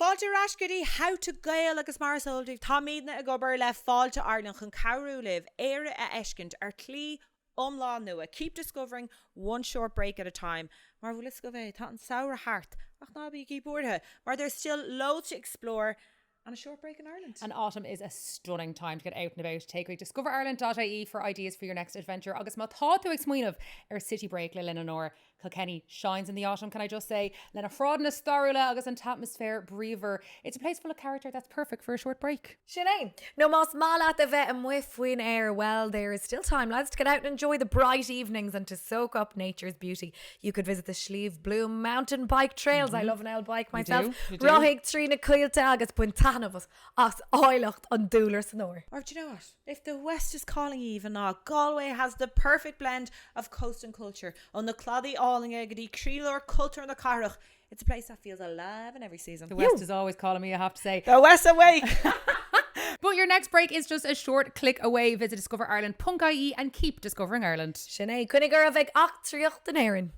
Fáilte ar ais go dtí How to Gael agus mar is eol daoibh táimidne ag obair le Fáilte Ireland chun cabhrú libh Éire a fheiscint ar shlí iomlán nua. Keep discovering one short break at a time. Mar bhfuil fhios agaibh é, tá an samhradh thart ach ná bígí buartha mar there's still loads to explore and a short break in Ireland. And autumn is a stunning time to get out and about. Téigh chuig discoverireland.ie for ideas for your next adventure agus má tá tú ag smaoineamh ar city break le linn an fhómhair, Kilkenny shines in the autumn, can I just say, lena shráideanna stairiúla agus an t-atmaisféar bríomhar. It's a place full of character that's perfect for a short break. Sin é. Nó más maith leat a bheith amuigh faoin aer, well, there is still time, lads, to get out and enjoy the bright evenings and to soak up nature's beauty. You could visit the Slieve Bloom mountain bike trails. I love an old bike myself. You do, you do. Rothaigh trí na coillte agus bain taitneamh as áilleacht an dúlra san fhómhar. Or do you know what? If the West is calling you even now, Galway has the perfect blend of coast and culture. Ó na cladaí álainne go dtí croílár cultúr na cathrach, it's a place that feels alive in every season. The West is always calling me, I have to say. The West awake! But your next break is just a short click away. Visit discoverireland.ie and keep discovering Ireland. Sin é, coinnigh oraibh ag eachtraíocht in Éirinn.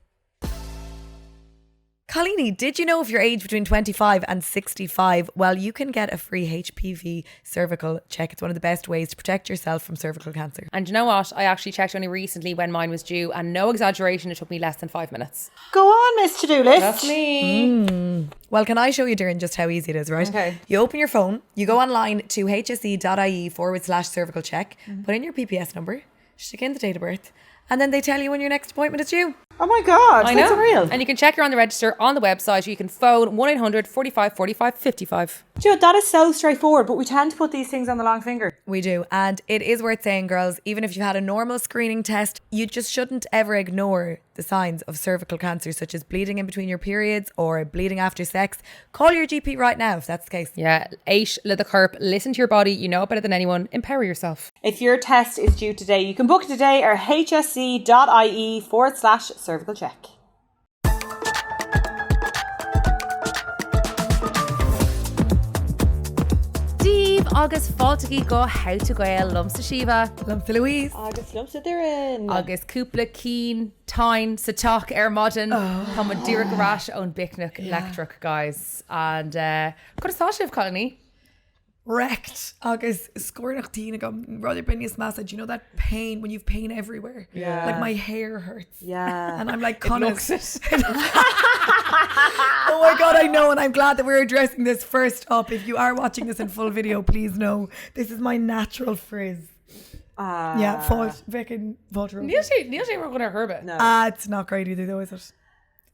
Cailíní, did you know if you're aged between 25 and 65, well, you can get a free HPV cervical check. It's one of the best ways to protect yourself from cervical cancer. And you know what? I actually checked only recently when mine was due, and no exaggeration, it took me less than 5 minutes. Go on, Miss To-Do List. That's me. Well, can I show you, Doireann, just how easy it is, right? Okay. You open your phone, you go online to hse.ie forward slash cervical check, put in your PPS number, stick in the date of birth, and then they tell you when your next appointment is due. Oh my God, I that's know. unreal. And you can check you're on the register on the website. You can phone 1800 45 45 55. Do you know, that is so straightforward, but we tend to put these things on the long finger. We do. And it is worth saying, girls, even if you've had a normal screening test, you just shouldn't ever ignore the signs of cervical cancer, such as bleeding in between your periods or bleeding after sex. Call your GP right now if that's the case. Yeah, éist le do chorp, listen to your body, you know it better than anyone, empower yourself. If your test is due today, you can book it today ar hse.ie forward slash cervical check. Dia daoibh agus fáilte go How to Gael liomsa Síomha. Liomsa Louise. Agus liomsa Doireann. Agus cúpla cinn tine sa teach ar maidin. Tá muid díreach ar ais ón bpicnic leictreach, guys. And uh, conas tá sibh, cailíní? Wrecked agus scornach tinn agam rud ar bith níos measa. Do you know that pain when you've pain everywhere? Yeah. Like my hair hurts. Yeah. And I'm like, It looks Conas. it. Oh my God, I know. And I'm glad that we're addressing this first up. If you are watching this in full video, please know this is my natural frizz. Ah. Yeah, fáilte, feckin' fáilte romhat. Níl sé níl sé ró-dhona ar chor ar bith. No. Ah, it's not great either though, is it?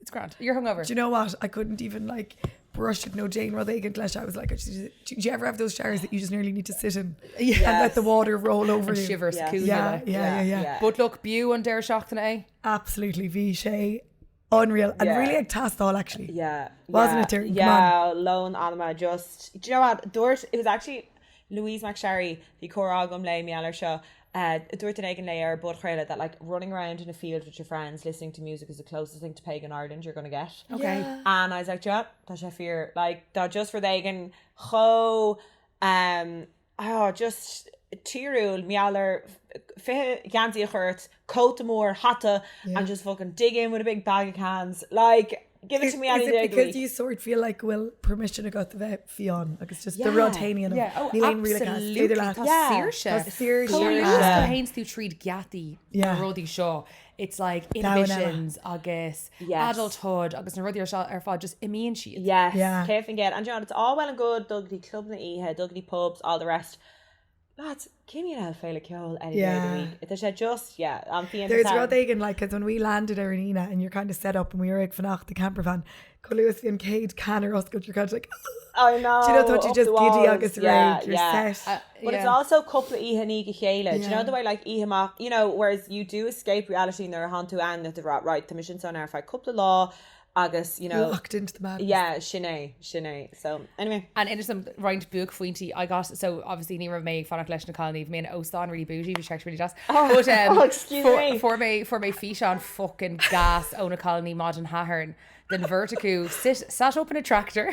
It's grand. You're hungover. Do you know what? I couldn't even like brush it nó déan rud éigin leis. I was like, I just, do you ever have those showers that you just nearly need to sit in and let the water roll over And you? shiver Yes. scuaine, Yeah, like. yeah, yeah, yeah. yeah. But look, b'fhiú an deireadh seachtaine é. Absolutely. Bhí sé unreal and Yeah. really ag teastáil actually. Yeah. Wasn't yeah, it, Doireann? Come Yeah, lón anama just do you know what? Dúirt it was actually Louise McSharry bhí comhrá agam léi mar gheall air seo. Uh, dúirt duine éigin léi ar an bpodchraoladh that like running around in a field with your friends listening to music is the closest thing to pagan Ireland you're gonna get. Okay. Yeah. And I was like, yeah, tá sé fíor. Like, tá just rud éigin chomh um, oh, just tíriúil mar gheall ar 20 geansaí a chur ort, cóta mór, hata and just fucking dig in with a big bag of cans. Like, give it to me any Is day it of the because week. you sort feel like go bhfuil permission agat a bheith fiáin agus just the Yeah. rud féin a dhéanamh? Yeah, oh, Níl aon rialacha, absolutely. féidir leat. Tá Yeah. saoirse. Tá saoirse. Chomh Saoirse. luath is go théanns tú tríd geataí na Yeah. rudaí seo, it's like Domhan eile. inhibitions agus Yes. adulthood agus na rudaí ar seo ar fad just imíonn siad. Yes, Yeah. céad faoin gcéad. And John, it's all well and good, dul go dtí clubanna oíche, dul go dtí pubs, all the rest. Lads, give me an féile ceoil any day of the Yeah. week. Tá sé just, yeah, an fian There's rud éigin like, 'cause when we landed ar an Aoine and you're kind of set up and we were ag fanacht the camper van, chomh luath is bhí an chéad can ar oscailt, you're kind of like, I know. Do you know, tá tú up just the giddy walls. agus Yeah, réidh, you're yeah. set. But it's Yeah. also cúpla oíche i ndiaidh a chéile. Do you know Yeah. the way like oíche amach, you know, whereas you do escape reality nuair a thánn tú ann the right, right, tá mise anseo ar feadh cúpla lá agus, you know, Locked into the madness. yeah, sin é, sin é. So, anyway. And inis dom roinnt buaicphointí I got so obviously ní raibh mé ag fanacht leis na cailíní, bhí mé in óstán really bougie, bhí sé really deas. But um, oh, excuse fuair- me. fuair mé fuair mé físeán fucking gas ó na cailíní maidin Shathairn den bheirt acu sit sat up in a tractor.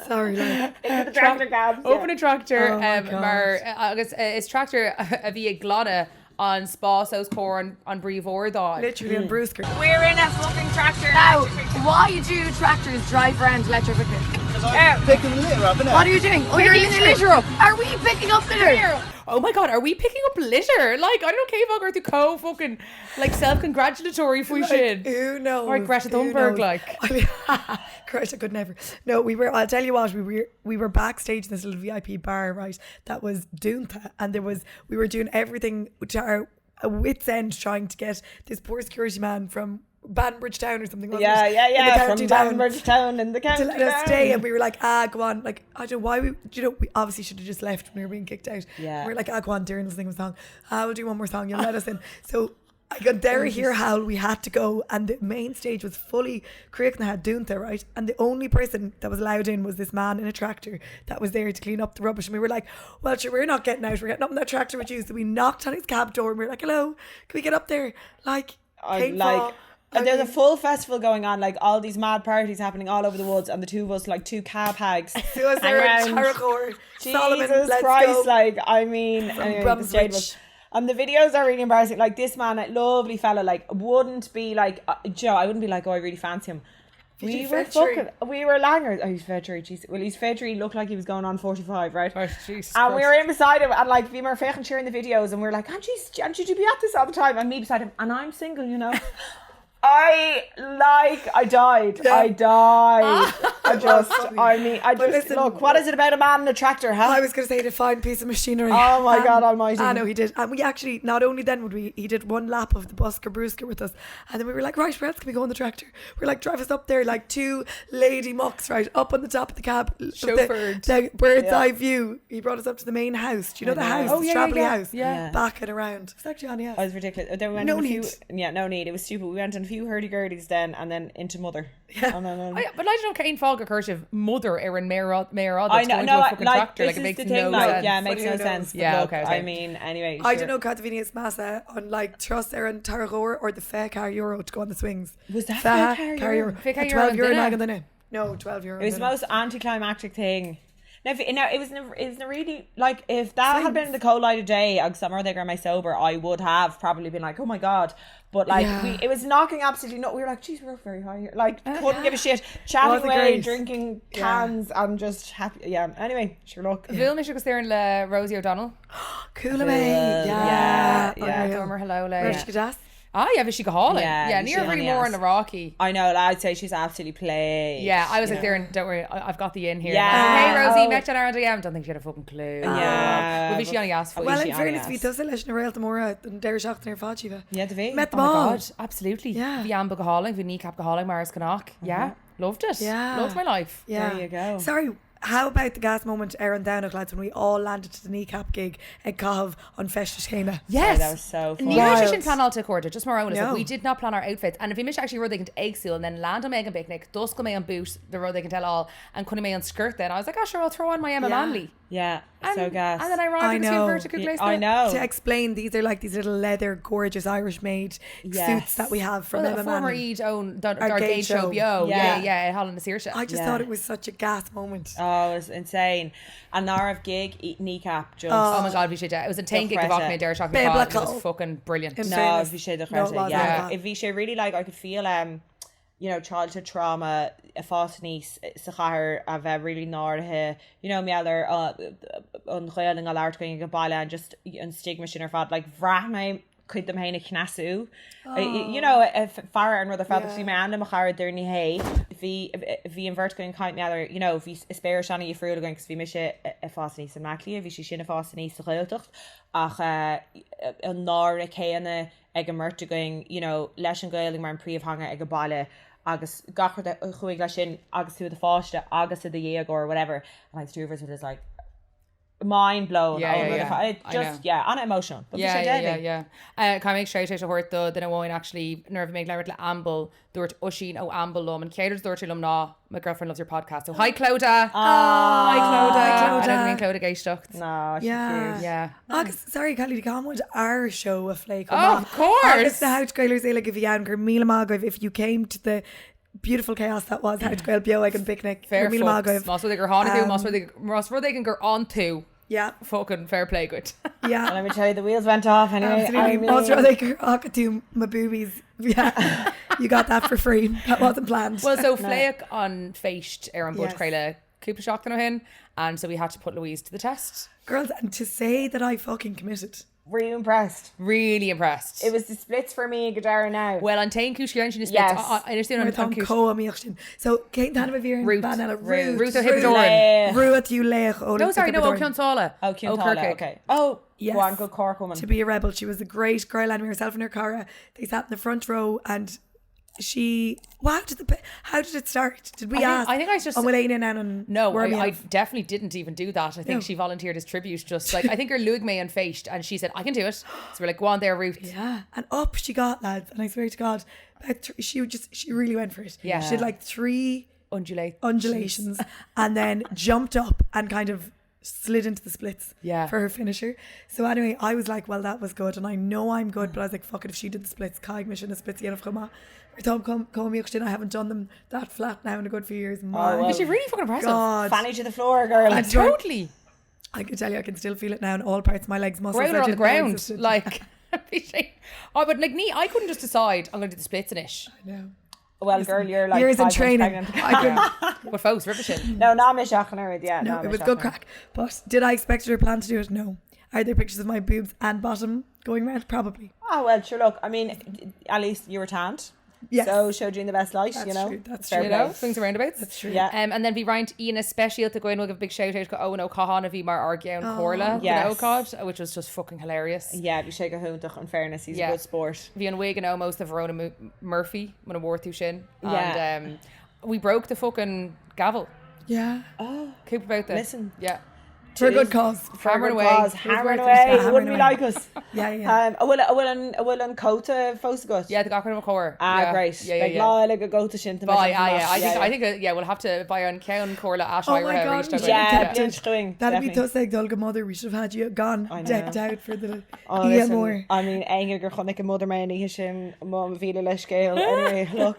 Sorry, like, Into the tractor cabs. yeah. Open a tractor Oh my um, God. mar agus uh, is tractor a bhí ag glanadh an spás os comhair an, an bpríomhardán. literally an bruscar. We're in a fucking tractor. Now, why do tractors drive around electric picnic? Picking the litter up, innit? What are you doing? Oh, you're picking the litter up. Are we picking up litter? Oh my god, are we picking up litter? Like, I don't know cén fáth go raibh tú chomh fucking like self-congratulatory faoi sin. Like, who knows? Or Greta Who Thunberg, knows? like. I mean, Greta could never. No, we were. I'll tell you what. We were we were backstage in this little VIP bar, right? That was dúnta, and there was we were doing everything to our wits end trying to get this poor security man from Banbridge Town or something. Wasn't Yeah, it? yeah, In the yeah. county From down Banbridge Town in the county to let us down. stay, and we were like, ah, go on. Like, I don't know why we, do you know, we obviously should have just left when we were being kicked out. Yeah. We were like, ah, go on, Doireann will sing a song. Ah, we'll do one more song. You'll let us in. So I got there here how we had to go, and the main stage was fully críochnaithe dúnta, right? And the only person that was allowed in was this man in a tractor that was there to clean up the rubbish. And we were like, well, sure, we're not getting out. We're getting up in that tractor with you. So we knocked on his cab door and we were like, hello, can we get up there? Like, I came like for- and I there's a mean- full festival going on, like all these mad parties happening all over the woods, and the two of us, like two cab hags, Suas hang ar round. Tarachor, Jesus Solomon, let's Christ, go. like I mean, anyway, the Brunswick. shade was- and the videos are really embarrassing. Like this man, like, lovely fella, like wouldn't be like, uh, Joe, I wouldn't be like, oh, I really fancy him. We you were fetchery? fucking, we were langers. Oh, he's fetchery, jeez. Well, he's fetchery. Looked like he was going on 45, right? Oh, Jesus And we Christ. were in beside him, and like we were fucking sharing the videos, and we were like, "Aren't you, aren't you be at this all the time?" And me beside him, and I'm single, you know. I like, I died, I died. I just, I mean, I But just listen- look. What is it about a man in a tractor, huh? I was going to say the fine piece of machinery. Oh my God almighty. I know he did. And we actually, not only then would we, he did one lap of the Busker Brewsker with us. And then we were like, right, where else can we go on the tractor? We're like, drive us up there, like two lady mucks, right, up on the top of the cab. The, Chauffeured. the bird's eye view. He brought us up to the main house. Do you know the house? Oh, the yeah, yeah, Strabley yeah. house. Yeah. Back and around. It's actually on, yeah. It was ridiculous. Then we went No on a few, need. Yeah, no need. It was stupid. We went on a few hurdy-gurdies then, and then into mother. Yeah. And then, um, I, but I don't know cén fáth gur chuir sibh mother ar an méar méar I know, going no, to a I- fucking like, tractor. this Like it is makes the thing, no like, sense. yeah, it makes But no who knows? sense. But Yeah, look, okay, okay. I mean, anyway, I sure. don't know cad a bhí níos measa an like turas ar an Tarragóir or the Fecar Euro to go on the swings. Was that Fecar Fecar Euro? Fecar At Euro 12 an euro duine? ag an duine. No, 12 euro. It was the most anticlimactic thing. Now, if, now it was never, it was never really like if that had been the cold light of day and summer they got my sober, I would have probably been like, oh my god. But like Yeah. we, it was knocking absolutely not. We were like, geez, we're up very high here. Like couldn't give a shit, chatting Wasn't away, great. drinking cans, and just happy. Yeah. Anyway, sure look. Bhuail mise agus Doireann le Rosie O'Donnell. Cool yeah, yeah, yeah. Unreal. Dúramar hello le. Raibh sí go deas? Ah, yeah, bhí sí go hálainn. Yeah, Yeah, bhí ní sí raibh really mór an-deas. in the Rocky. I know. I'd say she's absolutely played. Yeah, I was like, Doireann, don't worry, I, I've got the in here. Yeah. And I was like, hey Rosie, Oh. met you on our DM. Don't think she had a fucking clue. Yeah. Well, bhí sí an-deas faoi. Well, she in fairness, an-deas. bhí tusa leis na réalta móra an deireadh seachtaine ar fad Síomha. Yeah, do bhí. Met them Oh my all. god, absolutely. Yeah. Bhí Amble go hálainn, bhí Kneecap go hálainn mar is gnách. Yeah, loved it. Yeah. Loved my life. Yeah. There you go. Sorry, how about the gas moment ar an Domhnach, lads, when we all landed to the Kneecap gig ag caitheamh an feistis chéanna? Yes. that was so fun. Ní raibh sé Wild. sin pleanáilte a chairde, just mar eolas, like, No. we did not plan our outfits. And bhí mise actually rud éigin éagsúil and then land mé ag an bpicnic, d'oscail mé an boot, the rud éigin tell all, and chonaic mé an skirt then. I was like, oh sure, I'll throw on my Emma Yeah. Manley. Yeah. And, so gas. And then I arrived I and know. vertical Yeah, I know. To explain, these are like these little leather, gorgeous Irish-made suits Yes. that we have from Well, Emma a former Manley. Eid own our Our gay gay show show. bio. Yeah, Yeah. yeah, Holland na Saoirse. I just Yeah. thought it was such a gas moment. Oh, it was insane. And Nara gig eat kneecap just. Oh my god, bhí sé de. It was an tain gig of Dochreidte. mé deir seach It Biblical. was fucking brilliant. In No, fairness. bhí sé No, it dochreidte. was Yeah, not. if bhí sé really like I could feel um you know childhood trauma ag fás aníos sa chathair a bheith really náirithe you know mar gheall ar uh, an Ghaeilge á labhairt againn ag baile and just an stigma sin ar fad like bhraith mé cuid dom féin ag cneasú you know faire an rud ar fad bhí mé ann le mo chara Doireann Ní Shé bhí bhí an bheirt againn ag caint mar gheall ar you know bhí eispéiris an-dhifriúil againn cos bhí mise ag fás aníos i mBleá Cliath bhí sí sin ag fás aníos sa Ghaeltacht ach uh, an náire céanna ag an mbeirt againn, you know, leis an Ghaeilge mar an príomhtheanga ag an baile agus gach rud a chuaigh leis sin agus tú i do pháiste agus i do dhéagóir whatever and like the two of us were just like mind blown Yeah, ón yeah, rud yeah. ar fad. It I just know. yeah, an-emotional. But bhí Yeah, sé yeah, deadly. yeah, yeah. Uh, Caithfidh mé shout out a thabhairt do duine amháin actually nuair a bhí mé ag labhairt le Amble dúirt Oisín ó Amble liom an chéad rud a dúirt sé liom ná my girlfriend loves your podcast. So hi Clodagh. Hi Clodagh. Hi, I don't Clodagh. mean Clodagh ag éisteacht. No, she's Yeah. cute. Yeah. Agus sorry Kelly caithfidh muid ár show a phlé chomh Oh, maith. of course. Agus na Housegailers uilig a bhí ann go raibh míle maith agaibh if you came to the beautiful chaos that was How to Gael beo ag an bpicnic. Fair Go raibh míle maith fucks. agaibh. Más rud é gur tháinig tú, más rud é más rud é gur fhan tú. Yeah. Fucking fair play duit. Yeah. Let me tell you, the wheels went off anyway. Absolutely. I mean, Más rud é gur fhaca tú my boobies. Yeah. You got that for free. That wasn't planned. Well, so pléadh an phéist ar an Yes. bpodchraoladh. cúpla seachtain ó shin and so we had to put Louise to the test. Girls, and to say that I fucking committed. Were you impressed? Really impressed. It was the splits for me go deireadh now. Well, an t-aon chúis gur dhein sí na splits, Yes. inis dúinn an Mar tá cúis. chomh iomaíoch sin. So cén t-ainm a bhí ar an Ruth. bean eile? Ruth. Ruth. Ruth Ó Thiobraid Árann. Ruth you laoch ó No, sorry, no, Thiobraid ó Árann. Cionn tSáile. Oh, Cionn tSáile, Corcaigh. okay. Oh, Yes. go on, good Cork woman. To be a rebel. She was a great girl and herself and her cara. They sat in the front row and she well, how did the how did it start? Did we I think- ask? I think I just- An bhfuil éinne in ann No, worm I, I up? definitely didn't even do that. I think No. she volunteered as tribute, just like I think her luaigh mé an phéist, and she said, I can do it. So we're like, go on there, Ruth. Yeah, and up she got, lads. And I swear to God, about she would just she really went for it. Yeah. she did like three Undulate. undulations and then jumped up and kind of slid into the splits Yeah. for her finisher. So anyway, I was like, well, that was good, and I know I'm good, but I was like, fuck it, if she did the splits, caithfidh mise na splits a dhéanamh chomh maith. I haven't done them that flat now in a good few years. My Oh, well. But she really fucking impressive. God. Fanny to the floor, girl. And do you know- Totally. I can tell you, I can still feel it now in all parts of my legs, muscles. Growler I on the didn't know ground. existed. Like, oh, but like, me, I couldn't just decide I'm going to do the splits in it. I know. Well, girl, you're like Years in five months training. pregnant. I couldn't. But folks, riveting. No, not Miss Shachanard, yeah. No, not it Miss was good Shachanard. crack. But did I expect her plan to do it? No. Are there pictures of my boobs and bottom going round? Probably. Oh, well, sure, look, I mean, at least you were tanned. Yes. So showed you in the best light, That's you know. true, that's Fair true. You play. know, swings and roundabouts. That's true. Yeah. Um, and then bhí roinnt aíonna speisialta againn, we'll give a big shout out to Eoin Ó Catháin a bhí mar ár gceann comhairle Yes. ócáid, which was just fucking hilarious. Yeah, bhí sé go hiontach in fairness, he's Yeah. a good sport. Bhí an wig in ómós do Verona Murphy muna bhfuair tú sin. Yeah. And um, we broke the fucking gavel. Yeah. Coop about this. Listen. Yeah. For a good cause. For a Hammering good away. cause, It was Hammering worth it, away. yeah, It wouldn't be hammering like us. Yeah, yeah. Um, bhfuil bhfuil an bhfuil an cóta fós agat? Yeah, the gach an chóir. Ah, yeah. great. Yeah, yeah, Like yeah. lá eile go gcóta sin. Bye, ah, yeah. I think, I think, uh, yeah, we'll have to buy an ceann comhairle Oh my God, we should Yeah, have kept bliain it. schuing, That'd be definitely. tusa ag dul go mother. We should have had you gone I know. decked out for the Oh, listen, EMR. I mean, éinne gur chonaic a mother mé an oíche sin má mhíle leithscéal. Anyway, look.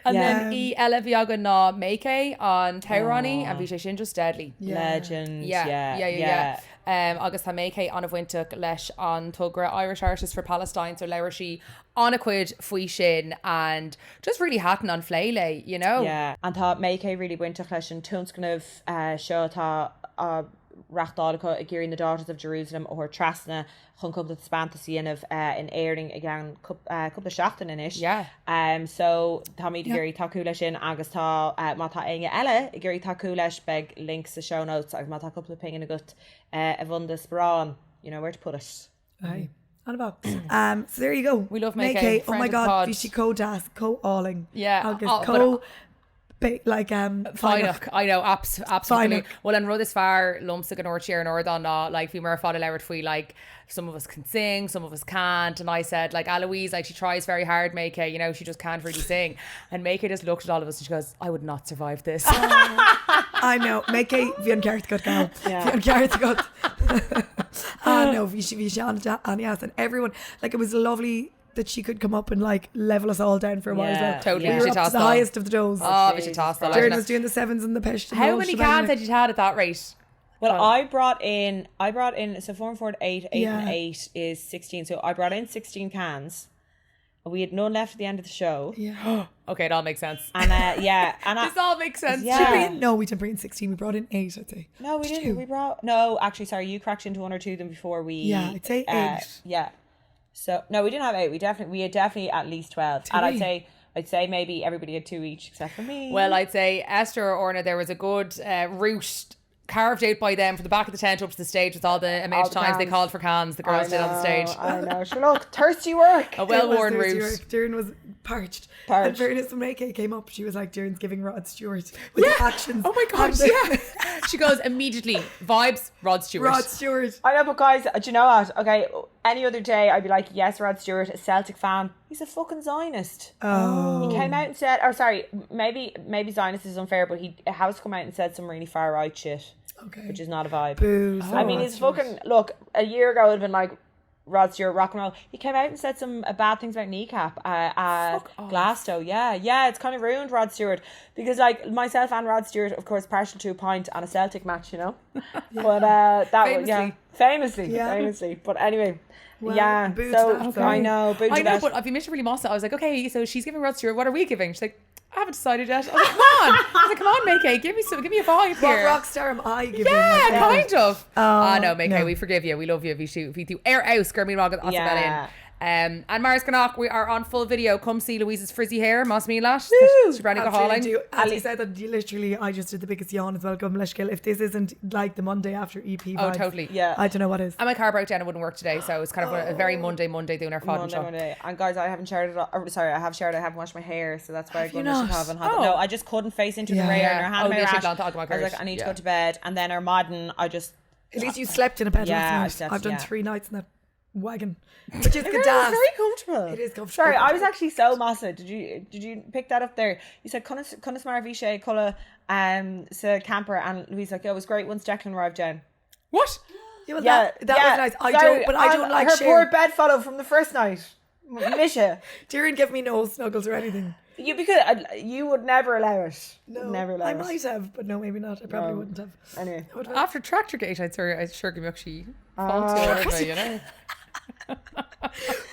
And then aoi eile a bhí againn ná Mayke an t-amhránaí and bhí sé sin just deadly. Legend. Yeah, Yeah, yeah, yeah, yeah. Um, agus tá Mayke an-bhainteach leis an togra Irish Artists for Palestine, so labhair sí an-chuid faoi sin and just really thaitin an plé léi, you know? Yeah, and tá Mayke really bainteach leis an tionscnamh uh, seo atá á reáchtáil acu ag iarraidh na Daughters of Jerusalem a thabhairt trasna chun cúpla taispeántas a dhéanamh in Éirinn i gceann cúpla seachtain anois. Yeah. So táimid ag iarraidh tacú leis sin agus tá má tá éinne eile ag iarraidh tacú leis beidh link sa show notes agus má tá cúpla pingin agat i bhfunda sparáin, you know where to put it. Aye. An-mhaith. Um, so there you go. We love May May Kay. Kay, Oh friend my of the God, pod. bhí sí chomh deas, chomh álainn. Yeah, Agus oh, but- chomh ba- like um, Foighneach, I know, abs absolutely. Foighneach. Well, an rud is fearr liomsa go ndúirt sí ar an ardán ná, like, bhíomar ar fad ag labhairt faoi, like, some of us can sing, some of us can't, and I said, like, Eloise, like, she tries very hard, Mayke, you know, she just can't really sing. And Mayke just looked at all of us and she goes, I would not survive this. I know. Mayke, bhí an ceart agat, gal. Bhí an ceart agat. Ah, no, bhí sí bhí sí an-deas and everyone, like, it was lovely that she could come up and like level us all down for a while as Yeah, well. Totally, We bhí were sé up to the tástáil. highest of the dose. Oh, bhí sé tástáil. Doireann was doing the sevens and the peist. How many cans had you had at that rate? Well, I brought in, I brought in, so 4 and 4 and 8, 8 Yeah. and 8 is 16. So I brought in 16 cans. We had none left at the end of the show. Yeah. Okay, it all makes sense. And uh, yeah, and I, This all makes sense. Yeah. Did we bring in, no, we didn't bring in 16. We brought in 8, I'd say. No, we Did didn't. you? We brought no. Actually, sorry, you cracked into one or two of them before we. Yeah, I'd say uh, eight. Yeah. So no, we didn't have eight. We definitely we had definitely at least 12. and I'd we? say I'd say maybe everybody had two each except for me. Well, I'd say Esther or Orna, there was a good uh, route carved out by them from the back of the tent up to the stage with all the amount All of the times they cans. called for cans, the girls I did on the stage. know, I know. Sure, look, thirsty work. A well-worn It was thirsty route. work. Doireann was parched. Parched. And fairness, when AK came up, she was like, Doireann's giving Rod Stewart with the actions. Oh my God, and the- yeah. She goes immediately, vibes, Rod Stewart. Rod Stewart. I know, but guys, do you know what? Okay, any other day I'd be like, yes, Rod Stewart, a Celtic fan. He's a fucking Zionist. Oh. He came out and said, or sorry, maybe maybe Zionist is unfair, but he has come out and said some really far right shit, Okay. which is not a vibe. Boo. I mean, he's fucking look. A year ago, it would have been like Rod Stewart, rock and roll. He came out and said some uh, bad things about kneecap uh, at Glasgow. Yeah, yeah, it's kind of ruined Rod Stewart because, like, myself and Rod Stewart, of course, partial to a pint on a Celtic match, you know. But uh, that was yeah, famously, Yeah. famously. But anyway, Well, yeah. boo to So that, I sorry. know, boo to I know, that. but I've been really Mossa. I was like, okay, so she's giving Rod Stewart. What are we giving? She's like, I haven't decided yet. I was like, come on. I was like, come on, Mayke, give me some, give me a vibe What here. rock star am I giving? Yeah, kind of. Ah, no, Mayke, no. we forgive you. We love you. Bhí tú, bhí tú ar fheabhas go raibh míle maith agat as a bheith Yeah. linn. And mar is gnách, we are on full video. Come see Louise's frizzy hair, más mian leat. Tá breathnaigh go hálainn. Absolutely do. As you said that, you literally, I just did the biggest yawn as well. Gabh mo leithscéal. If this isn't like the Monday after EP Oh, vibes, totally. Yeah. I don't know what is. And my car broke down and wouldn't work today, so it's kind of a, a very Monday Monday doing our fod and Monday, show. Monday. And guys, I haven't shared it. All, or, sorry, I have shared. I haven't washed my hair, so that's why I go you not? and Oh. No, I just couldn't face into Yeah. the rain Yeah. or had Oh, my literally rash. gone to Ogma I was like, I need to Yeah. go to bed. And then our modern, I just At least you slept in a bed Yeah, I last night. slept, I've done yeah. 3 nights in that wagon, which is It good. was very comfortable. It is comfortable. Sorry, I was actually so massive. Did you did you pick that up there? You said Conas Mar bhí sé codladh sa camper and Louise like, oh, it was great once Declan arrived down. What? Yeah, well, Yeah, that, that yeah. was nice. I Sorry, don't, but I don't um, like her sharing. poor bedfellow from the first night, Misha. Doireann give me no snuggles or anything. You because uh, you would never allow it. No, never allow I it. might have, but no, maybe not. I probably wouldn't have. Anyway, I would have. After Tractorgate, I'd sure, I'd sure give me actually fáilte, you know.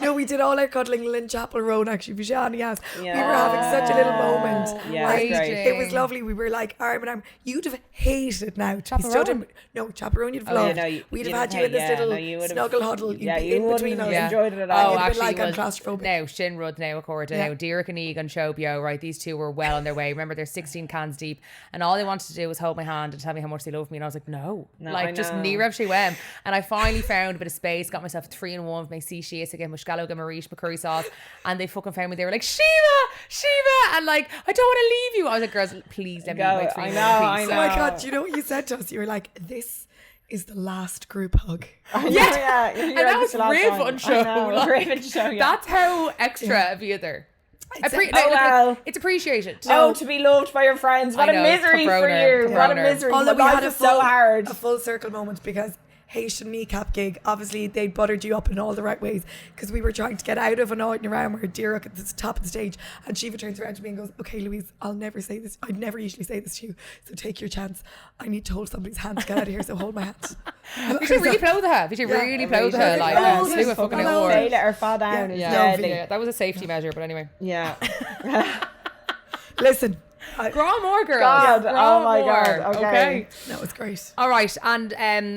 No, we did all our cuddling in Chapel Road actually. Bhí yes. We were Yeah. having such a little moment. Yeah, it was And great. It was lovely. We were like arm in arm. You'd have hated now to be Chappell stood Roan? in no Chappell Roan. You'd have Oh, yeah, loved. no, you- We'd you'd have had have you in this hate- yeah, little no, you would've- snuggle huddle. You'd yeah, be you in wouldn't between have us. Yeah. enjoyed it at Oh, all. You'd have been actually, like, I'm well, claustrophobic. Now, sin rud now, accord Yeah. now, Derek and Egan Showbio, right? These two were well on their way. Remember, they're 16 cans deep, and all they wanted to do was hold my hand and tell me how much they loved me. And I was like, no, No, like I just know. ní raibh sé uaim. And I finally found a bit of space, got myself a 3 in 1 with my C sheets again, muscalo, marish, curry sauce, and they fucking found me. They were like, Shiva, Shiva, and like, I don't want to leave you. I was like, girls, please let me Go. eat my 3 I in know, 1 I piece. Oh my know. god, do you know what you said to us? You were like, This is the last group hug. Yeah, yeah. You're And that like, was "It's the last Riv time." on I show. know, like, Riv on show, yeah. That's how extra be there. Appre- Oh, no, look, look, well. it's appreciated. Oh, to be loved by your friends. What I know, a misery for Cabrona, you. What a Cabrona. misery. Although My we life had a is full, so hard. a full circle moment because Haitian kneecap gig, obviously they buttered you up in all the right ways because we were trying to get out of an out and around where Derek at the top of the stage and Shiva turns around to me and goes, Okay, Louise, I'll never say this. I'd never usually say this to you. So take your chance. I need to hold somebody's hand to get out of here. So hold my hand. We should really plow the her. We should Yeah. really plow the her. Yeah. Like, Yeah. slew a fucking Yeah. oar. Féile ar fad ann is Yeah. deadly. Yeah, that was a safety measure, but anyway. Yeah. Listen. I, Grá mór, girls. God, Grá oh my mór. God, okay. Okay. that was great. All right, and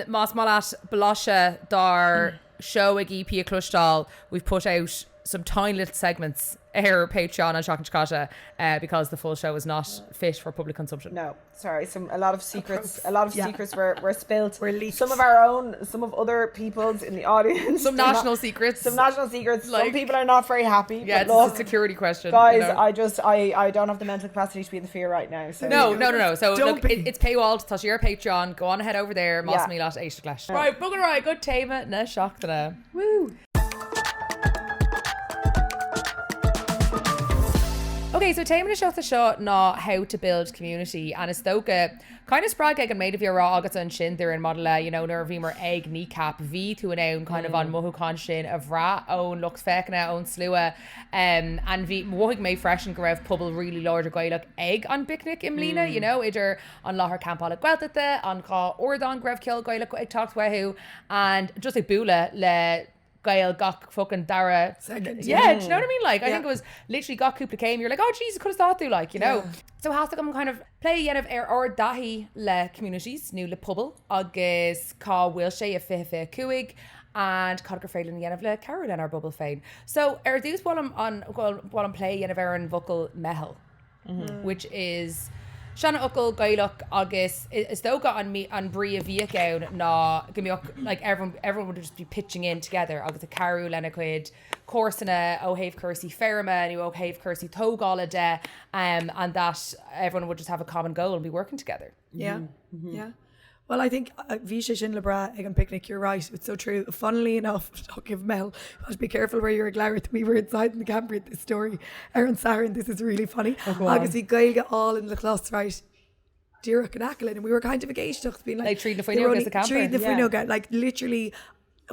más maith leat blaiseadh dár seó ag EP a chloisteáil, we've put out some tiny little segments ar Patreon and Seachtain seo caite because the full show is not fit for public consumption. No, sorry. Some a lot of secrets. A lot of Yeah. secrets were, were spilt. Were leaked. Some of our own, some of other people's in the audience. Some They're not- national secrets. Some national secrets. Like- some people are not very happy. Yeah, but it's look, a security question. guys, you know. I just I I don't have the mental capacity to be in the fear right now. So No, no, no, no. So Don't look, be. it, it's paywalled. Tá sé ar Patreon. Go on ahead over there. Más Yeah. mian leat éisteacht leis. Right, bogfaidh muid go téama na seachtaine. Woo. Okay, so téama na seachtaine seo ná how to build community and is dócha kind of spreagtha ag an méid a bhí á rá agat ansin Doireann maidir le you know, nuair a bhíomar ag Kneecap bhí tú in ann kind of an mothúchán sin a bhrath ón lucht féachana ón slua um, and bhí mhothaigh mé freisin go raibh pobal really láidir Gaelach ag an bpicnic i mbliana you know, idir an láthair campála Gaeltachta an dhá ardán go raibh ceol Gaelach ag teacht uathu and just ag bualadh le Gael gach fucking dara Second. Yeah, do you know what I mean? Like, I Yeah. think it was literally gach cúpla céim. You're like, oh Jesus, could have thought through, like, you know. So theastaigh uaim kind of plé a dhéanamh ar ár dtaithí le communities nó le pobail agus cá bhfuil sé i 2025 and cad gur féidir linn a dhéanamh le cabhrú lenár bpobal féin. So ar dtús ba mhaith liom an ba mhaith liom plé a dhéanamh ar an bhfocal meitheal. which is seanfhocal Gaelach agus is dócha an an brí a bhíodh ann ná go mbeadh like everyone everyone would just be pitching in together agus ag cabhrú lena gcuid comharsana ó thaobh cúrsaí feirme nó ó thaobh cúrsaí tógála de um, and that everyone would just have a common goal and be working together. Yeah. Yeah. Well, I think uh, bhí sé sin le brath ag an picnic, you're right, it's so true. Funnily enough, talking of Mel, but be careful where you're ag labhairt, we were inside in the camper at this story ar an Satharn, this is really funny. Oh, Agus bhí Gaeilge álainn le clos right díreach in aice linn, and we were kind of ag éisteacht, being like, Like tríd na they were fuinneoga only sa camper. Tríd na Yeah. fuinneoga, like literally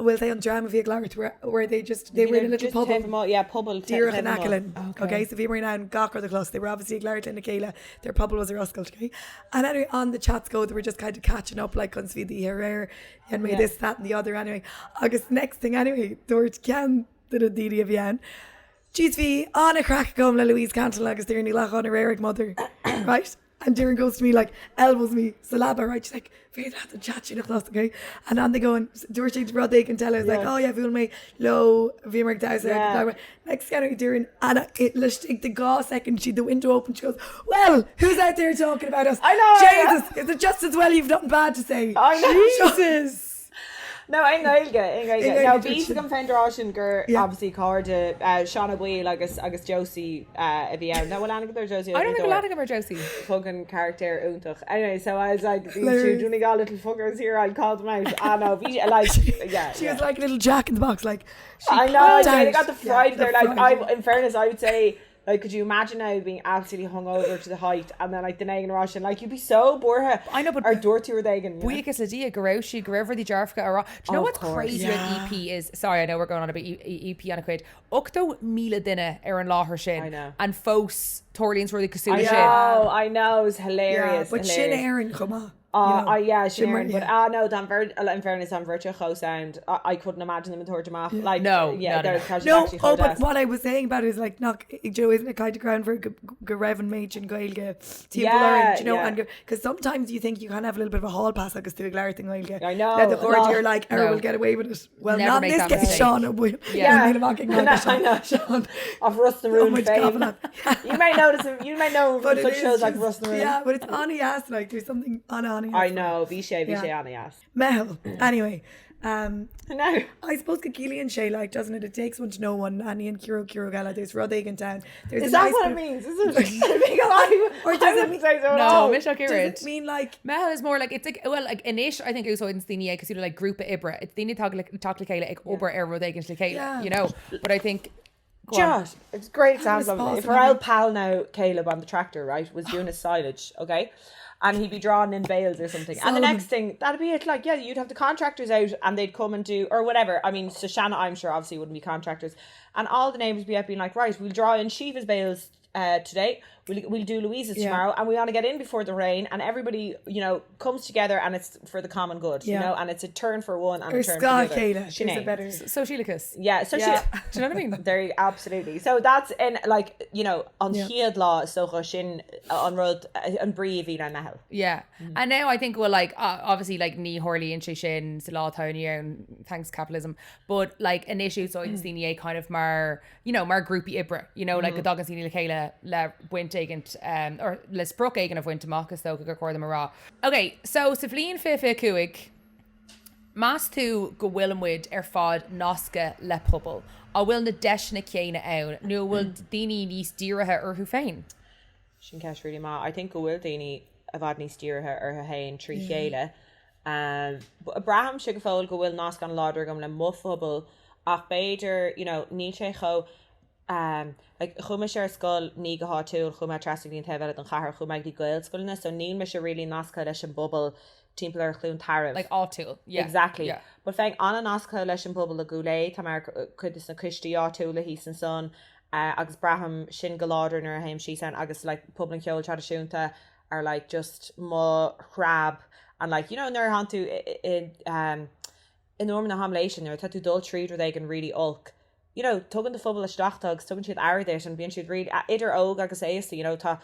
well they an dream a bhí ag labhairt where, where they just they were in a little Just pubble taobh amuigh- yeah, puball díreach in taobh aice amuigh. linn. Okay, so bhíomar in ann gach rud a chlos. They were obviously ag labhairt lena chéile. Their pobal was ar oscailt, okay? And anyway, on the chats go, they were just kind of catching up, like, conas bhí d'oíche aréir, and made this, that, and the other anyway. Agus next thing anyway, dúirt ceann de na daoine a bhí ann, Jeez bhí an-chraic agam le Louise Cantell agus Doireann Ní Ghlacáin aréir ag Mother, right? And Doireann goes to me like, elbows me sa leaba, right? She's like, féidir leat an chat sin a chlos, okay? And on they go and dúirt sé rud éigin eile, I was like, oh yeah, bhuail mé leo, bhíomar ag damhsa, yeah. Next scanner Doireann, and it laistigh de dhá second, she the window open, she goes, well, who's out there talking about us? I know! Jesus, is it just as well you've nothing bad to say? I know. Jesus! No, i nGaeilge, i nGaeilge. I No, nGaeilge, bhí dúirt agam féin rá sin gur Yeah. obviously cairde uh, Seán Ó Baoill agus agus Josie uh, a bhí ann. No, bhfuil aithne agat ar Josie I don't think bhfuil aithne agam ar Josie. Fucking character iontach. Anyway, so I was like, these two Hilarious. Donegal little fuckers here, I'll call them out. Ah no, bhí like, yeah. She yeah. was like a little jack in the box, like she I know, called yeah, they out. got the fright Yeah, there. the Like, fright. I, in fairness, I would say, like, could you imagine now being absolutely hungover to the height and then like the Nagan Russian, like you'd be so bored. I know, but- or dúirt tú rud éigin, you know? Buíochas le Dia go raibh sí go raibh rudaí dearfacha á rá. Do you know Of what's course. crazy about EP is, sorry, I know we're going on about E- E- EP an-chuid, 80,000 duine ar an láthair sin I know. and fós tarlaíonn rudaí cosúil I leis sin. know, I know, it was Yeah, hilarious. but sin hilarious. Éirinn chomh maith. Uh, you know. uh, yeah, Sin mar- Sharon, but yeah. ah no, Dan Ver- in fairness, an bheirt chomh sound. I, I couldn't imagine them in tabhairt amach. Like, No, yeah, no, no, they're no. casually No, actually oh, chomh but deas. what I was saying about it is like, not, Joe, isn't it kind of ground for go raibh an méid sin Gaeilge timpeall Yeah, orainn, do you know, yeah. and because sometimes you think you can have a little bit of a hall pass agus tú ag labhairt i nGaeilge. I know, Le do chairde, no. you're like, oh, No. we'll get away with it. Well, Never not in make this that case, mistake. Sean. Ó Baoill. Yeah. Níl amach ag I know, I know. Sean. Of Ros na Oh Rún my fame. God. You may notice him. You may know him But from it such is shows like just- Ros na Rún. Yeah, but it's an-deas, like there's something an-an-deas. I know, bhí sé, bhí Yeah. sé an-deas. Meitheal. Anyway, um, No. I suppose go ciallaíonn sé like, doesn't it? It takes one to know one. Annie and Ciro Ciro Gala. There's rud éigin down. There's Is a that nice what it bit- means? Is it? Because I, Or does I it wouldn't mean- say so at No, all. mise ach Does oiread. it mean like Meitheal is more like it's like well like anois I think úsáideann daoine é cosúil le like grúpa oibre. It's daoine atá le teacht le chéile ag obair ar rud éigin le chéile, Yeah. you know. But I think go on. Josh, it's a great Having a example of it. spás If in our heaven. old pal now, Caleb on the tractor, right, was doing his silage, okay? And he'd be drawing in bales or something. And the Solomon. next thing, that'd be it. Like, yeah, you'd have the contractors out and they'd come and do, or whatever. I mean, Shoshana, I'm sure, obviously wouldn't be contractors. And all the neighbours would be out being like, right, we'll draw in Shiva's bales uh, today. We'll, we'll do Louise's Yeah. tomorrow. And we want to get in before the rain. And everybody, you know, comes together and it's for the common good, you Yeah. know? And it's a turn for one and or a turn Ska for the other. Chéile? There's a Sinead. better. Socialicus. Yeah, so Yeah. she Do you know what I mean? There you- absolutely. So that's in like you know an Yeah. chéad lá is dócha sin an rud an brí a bhí le meitheal. Yeah. And now I think well like uh, obviously like ní tharlaíonn sé sin sa lá atá inniu ann thanks capitalism but like anois úsáideann daoine é kind of mar you know mar grúpaí oibre you know like go dtagann daoine le chéile le baint éigin um, or le sprioc éigin a bhaint amach is dócha gur chóir dom a rá. Ok, so sa bhliain 2025 meas tú go bhfuil muid ar fad nasctha le pobal? An bhfuil na deiseanna céanna ann nó an bhfuil daoine níos dírithe orthu féin? Sin ceist really maith. I think go bhfuil daoine i bhfad níos dírithe orthu féin trí chéile. Um, braithimse go fóill go bhfuil nasc an-láidir agam le mo phobal ach b'fhéidir, you know, níl sé chomh um, like, chuaigh mise ar scoil ní go háitiúil, chuaigh mé trasna go dtí an taobh eile den chathair, chuaigh mé go dtí Gaelscoileanna, so níl mise really nasctha leis an bpobal timpeall ar Chluain Tarbh. Like áitiúil. Yeah. Exactly. Yeah. But bheinn an-nasctha leis an bpobal i gCúil Aodha, tá mé ar cuid de na coistí áitiúla thíos ansan, uh, agus braithim sin go láidir nuair a théim síos ann agus like pobal an cheoil traidisiúnta are like just mo threab and like you know nuair a thánn tú i, i, um, in am na haimléise nuair atá tú dul tríd rud éigin really olc you know tugann do phobal isteach tú agus tugann siad aire duit and bíonn siad really idir óg agus aosta you know tá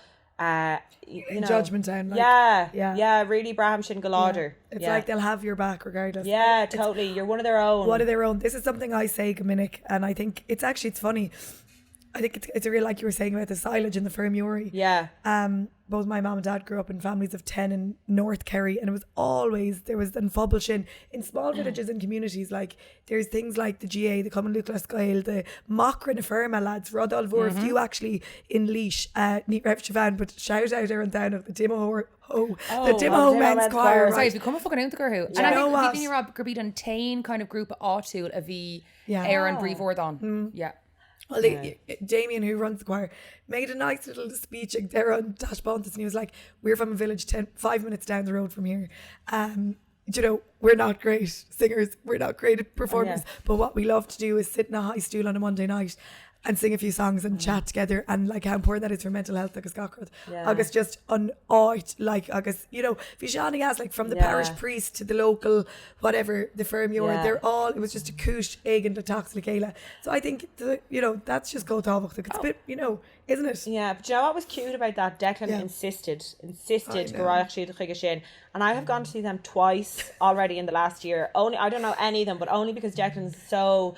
uh, you know Judgment down, like, yeah yeah. yeah really braithim sin go láidir It's yeah. like they'll have your back regardless. yeah It's totally you're one of their own one of their own. This is something I say go minic, and I think it's actually it's funny. I think it's, it's a real like you were saying about the silage and the feirmeoirí. yeah Um, both my mom and dad grew up in families of 10 in North Kerry, and it was always there was an phobal sin in small villages and communities. Like there's things like the GAA, the Cumann Lúthchleas Gael, the Macra na Feirme lads, rud ollmhór, mm-hmm. few actually in Laois, uh, ní raibh sibh ann, but shout out ar an Domhnach, the Timahoe, oh, the Oh, Timahoe Men's Men's Choir. Choir. Sorry, Right? bhí cuma fucking iontach orthu. And you I know think what? bhí daoine ag rá gurb iad an t-aon kind of grúpa áitiúil a bhí Yeah. ar an bpríomhardán. Yeah. Well, they, Damien, who runs the choir, made a nice little speech like, there on taispeántas, and he was like, "We're from a village 10, five minutes down the road from here. Um, you know, we're not great singers, we're not great performers, Yeah. but what we love to do is sit in a high stool on a Monday night." and sing a few songs and chat together and like how important that is for mental health agus gach rud. Agus just an áit like agus you know bhí sé an-deas like from the parish priest to the local whatever the feirmeoir they're all it was just a cúis éigin le teacht le chéile. So I think the, you know that's just chomh tábhachtach. It's a bit you know isn't it? Yeah, but do you know what was cute about that? Declan insisted, insisted go rachadh siad chuige sin. And I have gone to see them twice already in the last year. Only I don't know any of them, but only because Declan's so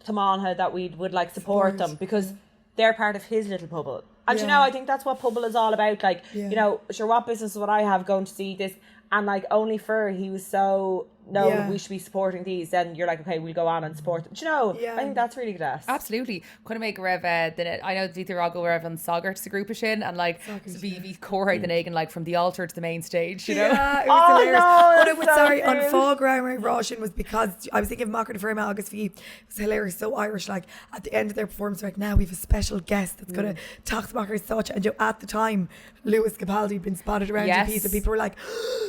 tiomanta that we would like support them because they're part of his little pobal. And you know, I think that's what pobal is all about. Like, you know, sure, what business would I have going to see this? And like, only for he was so no, we should be supporting these. Then you're like, okay, we'll go on and support them. Do you know? I think that's really class. Absolutely. Chuala mé go raibh eh, duine, I know bhí tú ag rá go raibh an sagart sa grúpa sin and like so bhí bhí comhrá duine éigin like from the altar to the main stage, you know? Yeah, it was Oh hilarious. no, Oh no, that's but so sorry, an cute. fáth go raibh mé ag rá sin was because I was thinking of Macra na Feirme agus bhí, it was hilarious, so Irish, like at the end of their performance, they're like, now we have a special guest that's gonna teacht amach ar stáitse. And you know, at the time, Lewis Capaldi had been spotted around Yes. GP, so people were like,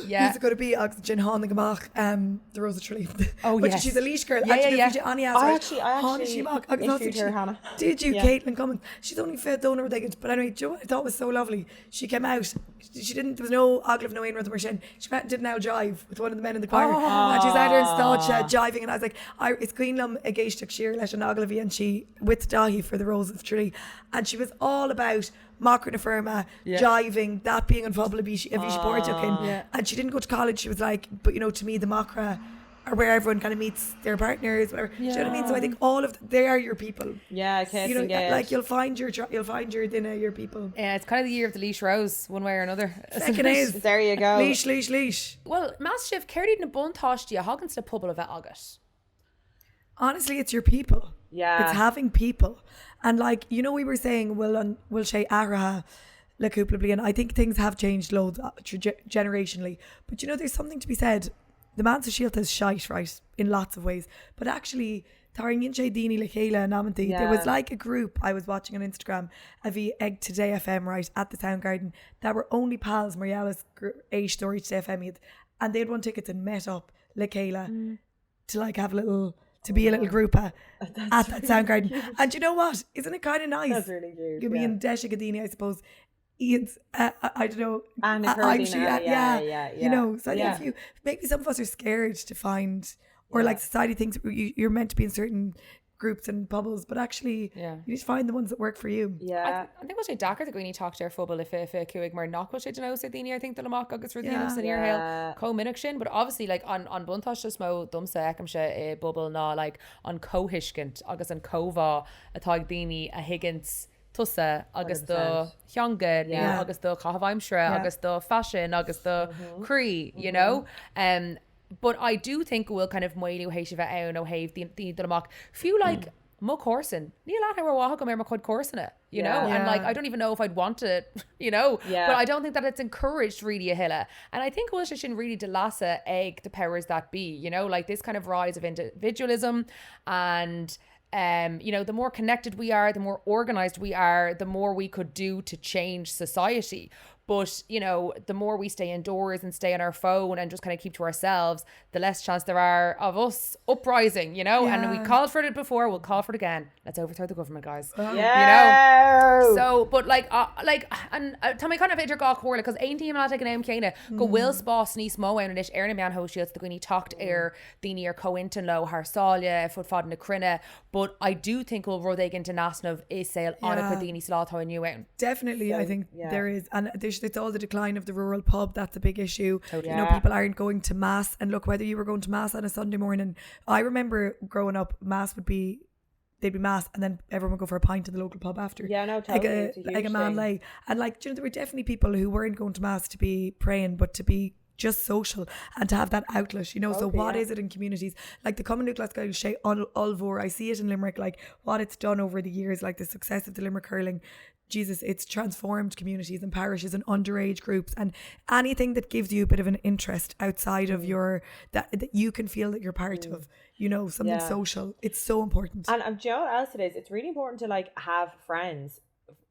Yeah. who's it gonna be? Agus ansin tháinig amach, um, the Rose of Tralee. Oh, Which yes. she's a Laois girl. Yeah, Actually, yeah, bhí yeah. sé an-deas, I right? actually, I Tháinig actually sí amach agus interviewed thosaigh her, sí- Hannah. Did you, Yeah. Caitlin Cummins? She's only fiche dó nó rud éigin, but anyway, do you know what I thought was so lovely? She came out, she didn't, there was no agallamh nó aon rud mar sin. She came out and did an old jive with one of the men in the choir. And she's out there in stáitse jiving, and I was like, I, is cuimhin liom ag éisteacht siar leis an agallamh a dhein sí with Daithí for the Rose of Tralee. And she was all about Macra na Feirme, jiving, that being an phobal a bhí sí a bhí sí páirteach in. And she didn't go to college. She was like, but you know, to me, the Macra are where everyone kind of meets their partners, whatever. Do you know what I mean? So I think all of they are your people. Yeah, okay, You know, like you'll find your you'll find your duine, your people. Yeah, it's kind of the year of the Laois Rose, one way or another. Second is There you go. Laois, Laois, Laois. Well, meas sibh, céard iad na buntáistí a thagann le pobal a bheith agat? Honestly, it's your people. Yeah. It's having people. And like, you know, we were saying, will an bhfuil sé athraithe le cúpla bliain. I think things have changed loads uh, generationally. But you know, there's something to be said. The meáin shóisialta is shite, right? In lots of ways. But actually, tarraingíonn sé daoine le chéile in amantaí. There was Yeah. like a group I was watching on Instagram a bhí ag Today FM, right, at the Soundgarden, that were only pals mar gheall is gur éisteoirí Today FM iad. And they had won tickets and met up le chéile Mm. to like have a little to be a little grúpa at that Soundgarden. And you know what? Isn't it kind of nice? That's really cute, Go yeah. mbíonn deis ag daoine, I suppose. Iad, uh, I don't know. And uh, Curdy I'm sure, now, yeah, yeah, yeah, yeah, You yeah. know, so I think Yeah. if you maybe some of us are scared to find, or like society thinks you, you're meant to be in certain groups and bubbles, but actually, Yeah. you need to find the ones that work for you. Yeah. I think bhfuil sé deacair do dhaoine teacht ar phobal le 25 mar nach bhfuil sé de nós ag daoine I think dul amach agus rudaí a dhéanamh san fhíorshaol Yeah. chomh minic sin, but obviously like an an buntáiste is mó domsa a fheicimse i bpobal ná like an comhthuiscint agus an comhbhá atá ag daoine a thuigeanns tusa agus do 100%. theanga nó Yeah. agus do chaitheamh aimsire agus do faisean agus do chroí, you know? Um, but I do think go bhfuil kind of maolú théis a bheith ann ó thaobh daoine dul amach. Fiú like mo chomharsan, níl aithne rómhaith agam ar mo chuid comharsana, you know? Yeah. And like I don't even know if I'd want it, you know? Yeah. But I don't think that it's encouraged really a thuilleadh. And I think go bhfuil sé sin really de leasa ag the powers that be, you know? Like this kind of rise of individualism and um, you know, the more connected we are, the more organized we are, the more we could do to change society. But, you know, the more we stay indoors and stay on our phone and just kind of keep to ourselves, the less chance there are of us uprising, you know? And we Yeah. called for it before, we'll call for it again. Let's overthrow the government, guys. Yeah. You know? So, but like, uh, like, and uh, tá mé kind of idir dhá chomhairle, cos aontaím leat ag an am céanna go bhfuil spás níos mó ann anois ar na meáin shóisialta do dhaoine teacht ar daoine ar comhintinn leo thar sáile ar fud fad na cruinne, but I do think go bhfuil rud éigin in easnamh i saol an-chuid daoine sa lá atá inniu ann. Definitely, I think yeah. there is, and there's it's all the decline of the rural pub. That's a big issue. Totally. You know, Yeah. people aren't going to mass, and look, whether you were going to mass on a Sunday morning, I remember growing up, mass would be they'd be mass, and then everyone would go for a pint in the local pub after. Yeah, no, Like totally. a, It's a like a huge man thing. lay, and like do you know, there were definitely people who weren't going to mass to be praying, but to be just social and to have that outlet, you know. So Totally, what yeah. is it in communities like the Cumann Lúthchleas Gael sé ollmhór? I see it in Limerick, like what it's done over the years, like the success of the Limerick hurling. Jesus, it's transformed communities and parishes and underage groups and anything that gives you a bit of an interest outside Mm. of your that, that you can feel that you're part of, you know, something Yeah. social. It's so important. And um, do you know what else it is? It's really important to like have friends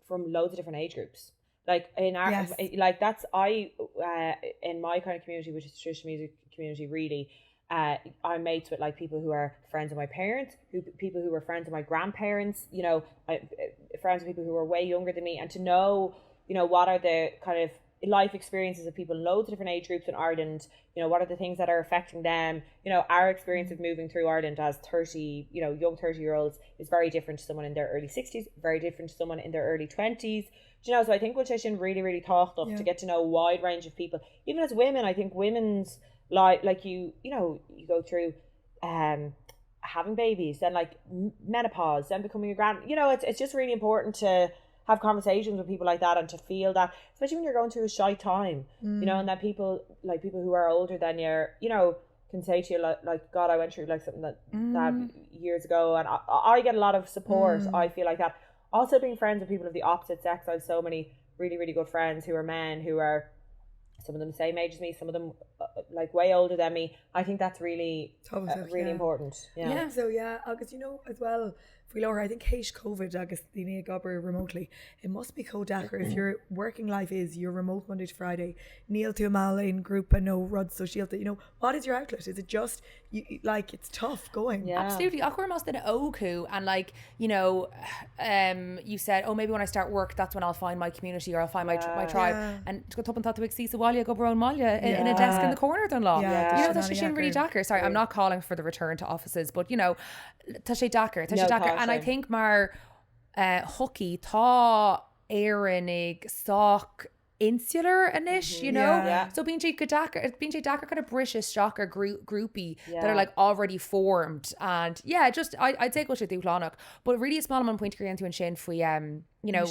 from loads of different age groups. Like in our Yes. like that's I uh, in my kind of community, which is traditional music community, really. Uh, I'm mates with like people who are friends of my parents, who people who were friends of my grandparents, you know, I, eh, friends of people who are way younger than me, and to know, you know, what are the kind of life experiences of people in loads of different age groups in Ireland, you know, what are the things that are affecting them? You know, our experience of moving through Ireland as 30, you know, young 30 year olds is very different to someone in their early 60s, very different to someone in their early 20s. Do you know, so I think bhfuil sé sin really, really tábhachtach yeah. to get to know a wide range of people. Even as women, I think women's like like you you know you go through um having babies then like menopause then becoming a grand you know it's it's just really important to have conversations with people like that and to feel that especially when you're going through a shy time mm. you know and that people like people who are older than you you know can say to you like, like god I went through like something that mm. that years ago and I, I get a lot of support mm. I feel like that also being friends with people of the opposite sex I have so many really really good friends who are men who are some of them same age as me, some of them uh, like way older than me. I think that's really uh, really yeah. important. Yeah. yeah. So yeah, agus you know as well faoi láthair I think théis COVID agus daoine ag obair remotely, it must be chomh deacair if your working life is your remote Monday to Friday, níl tú i mball aon grúpa nó rud sóisialta, you know, what is your outlet? Is it just you, like it's tough going? Yeah. Absolutely. Ach más duine óg thú and like you know, um, you said, oh, maybe when I start work, that's when I'll find my community or I'll find my, yeah. my tribe. Yeah. And go tobann tá tú ag suí sa bhaile ag obair ón mbaile in, in a desk in the corner don lá. Yeah. You know, tá sé sin really deacair. Sorry, I'm not calling for the return to offices, but you know, tá sé deacair, tá sé deacair. And I think mar uh, shochaí tá Éireannaigh sách insular anois, you know? Yeah. Yeah. So bíonn sé go deacair, bíonn sé deacair kind of briseadh isteach ar grúpaí yeah. that are like already formed and yeah, just I, I'd say go bhfuil sé dúshlánach. But really is maith liom an pointe gur dhein tú ansin faoi um, you know,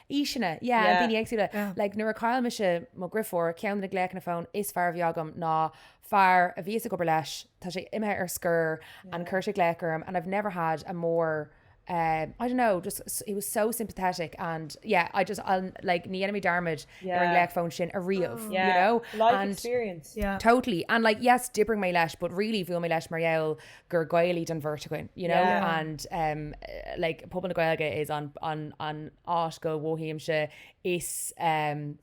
aoiseanna, yeah, yeah. daoine éagsúla. Yeah. Like nuair a chaill mise mo dheirfiúr, ceann de na glaochanna fóin is fearr a bhí agam ná fear a bhíos ag obair leis, tá sé imithe ar scor yeah. and chuir sé glaoch orm and I've never had a more um, I don't know, just he was so sympathetic and yeah, I just I'll, like ní dhéanfaidh mé dearmad ar an nglaoch fóin sin ariamh, you know? Life and experience. Yeah. Totally. And like yes, d'oibrigh mé leis, but really bhuail mé leis mar gheall gur Gael iad an bheirt againn, you know? Yeah. And um, like pobal na Gaeilge is an, an, an áit go mothaímse is um,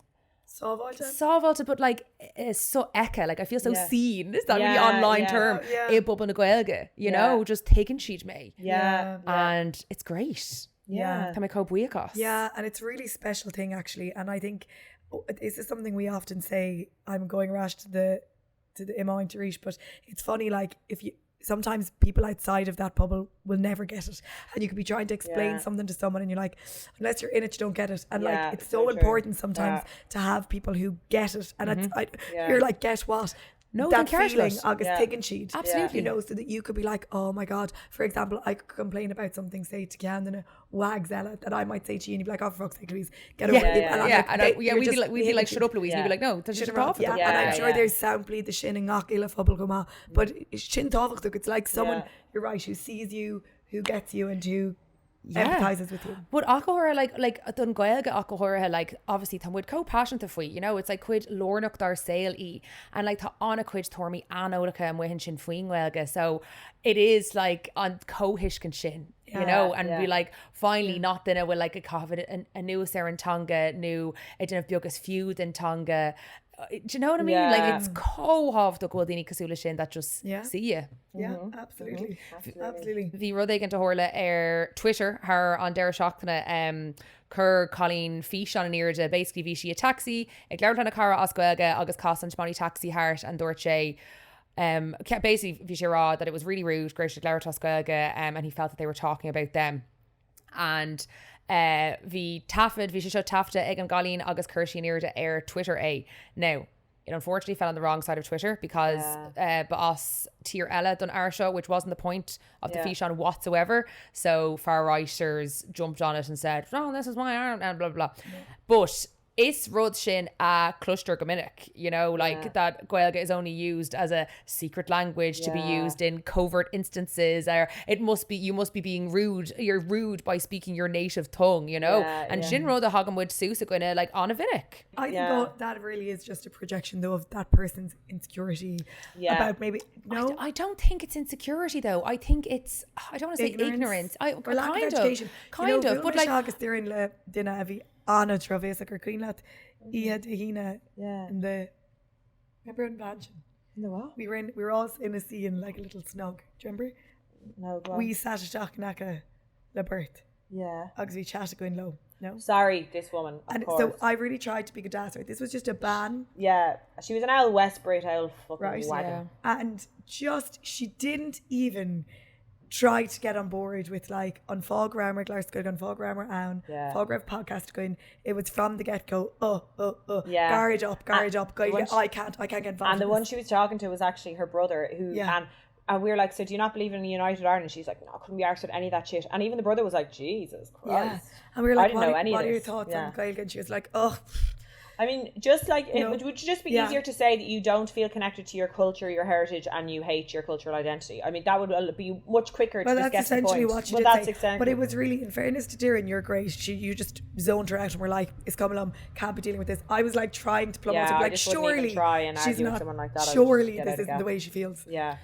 Sábháilte? Sábháilte but like is sofheicthe, like I feel so yeah. seen, is that yeah, really online yeah. term yeah. i bpobal na Gaeilge, you yeah. know, just tuigeann siad mé. Yeah. And it's great. Yeah. Tá mé chomh buíoch as. Yeah, and it's a really special thing actually and I think oh, this is something we often say I'm going rash to the to the iomáint arís but it's funny like if you sometimes people outside of that bubble will never get it and you could be trying to explain yeah. something to someone and you're like unless you're in it you don't get it and yeah, like it's so, so important sometimes yeah. to have people who get it and mm -hmm. it's I, yeah. you're like get what no that feeling agus yeah. tuigeann siad absolutely you know so that you could be like oh my god for example I could complain about something say to ceann de na wags eile that I might say to you and you'd be like oh for fuck's sake Louise get over yeah, it yeah, yeah. And like, yeah, we'd be like, we'd be like shut up Louise yeah. and you'd be like no tá sé rá yeah, yeah, and I'm sure there's samplaí de sin i ngach uile phobal go maith but sin tábhachtach it's like someone yeah. you're right who sees you who gets you and who yeah. empathizes with you. But ach go háirithe like like don Ghaeilge ach go háirithe like obviously tá muid chomh paiseanta faoi you know it's like cuid lárnach dár saol í and like tá an-chuid tuairimí aineolacha amuigh ansin faoin nGaeilge so it is like an comhthuiscint sin yeah, you know and yeah. be like finally yeah. not duine a bhfuil like ag caitheamh anuas ar an teanga nó ag déanamh beag is fiú den teanga uh, do you know what I mean yeah. like it's chomh tábhachtach go bhfuil daoine cosúil leis sin that just yeah. see you yeah mm -hmm. absolutely mm -hmm. absolutely bhí rud éigin a tharla ar Twitter thar an deireadh seachtaine um, chuir cailín físeán in airde basically bhí sí i taxi ag labhairt lena cara as Gaeilge agus chas an tiománaí taxi thart and dúirt sé Um, basically bhí sé ag rá that it was really rude go raibh siad ag labhairt as Gaeilge um, and he felt that they were talking about them. And uh, bhí taifead, bhí sé seo taifeadta ag an gcailín agus chuir sí in airde ar Twitter é. Now, it unfortunately fell on the wrong side of Twitter because yeah. uh, ba as tír eile don fhear seo, which wasn't the point of the yeah. físeán whatsoever. So far righters jumped on it and said, oh, this is my arm, and blah, blah, blah. Yeah. But Is rud sin a cloistear go minic, you know, like yeah. that Gaeilge is only used as a secret language to yeah. be used in covert instances or it must be you must be being rude you're rude by speaking your native tongue, you know. Yeah, and yeah. sin rud a thagann muid suas i gcoinne like an-mhinic. I think yeah. that really is just a projection though of that person's insecurity yeah. about maybe no I, I don't think it's insecurity though. I think it's I don't want to say ignorance. ignorance. I, or lack kind of education. Kind you know, of, but like agus duine le duine a bhí an-drochbhéasach ar cuimhin leat oíche Dé hAoine Yeah. in the remember an bhean sin? In the what? We were in, we were all in a sea in like a little snug. Do you remember? No, go on. We sat isteach in aice le beirt Yeah. agus bhí chat againn leo. No? Sorry, this woman, of And course. so I really tried to be good right? This was just a ban. yeah, she was an owl West Brit owl fucking Right. wagon. And just, she didn't even try to get on board with like an fáth go rabhamar ag labhairt Gaeilge, an fáth go rabhamar ann, Yeah. fáth go raibh podcast againn. It was from the get-go, oh, oh, oh, Yeah. garage up, garage And up, Gaeilge, the one she- I can't, I can't get involved And the in one this. she was talking to was actually her brother, who Yeah. and and we were like, so do you not believe in a united Ireland? She's like, no, I couldn't be arsed with any of that shit. And even the brother was like, Jesus Yeah. Christ. And we were I like, didn't what, know are, any of what are your this. thoughts Yeah. on Gaeilge? And she was like, oh, I mean, just like it No. would, would just be Yeah. easier to say that you don't feel connected to your culture, your heritage, and you hate your cultural identity. I mean, that would uh, be much quicker Well, to just that's get to the essentially point. what she well, did that's say. exactly. But it was really, in fairness to Doireann, you're great. She, you just zoned her out and were like, it's coming on, can't be dealing with this. I was like trying to plumb Yeah, it. I Like, just wouldn't even surely try and she's argue with not, someone like that. I would just surely get this out of isn't gas. the way she feels. Yeah,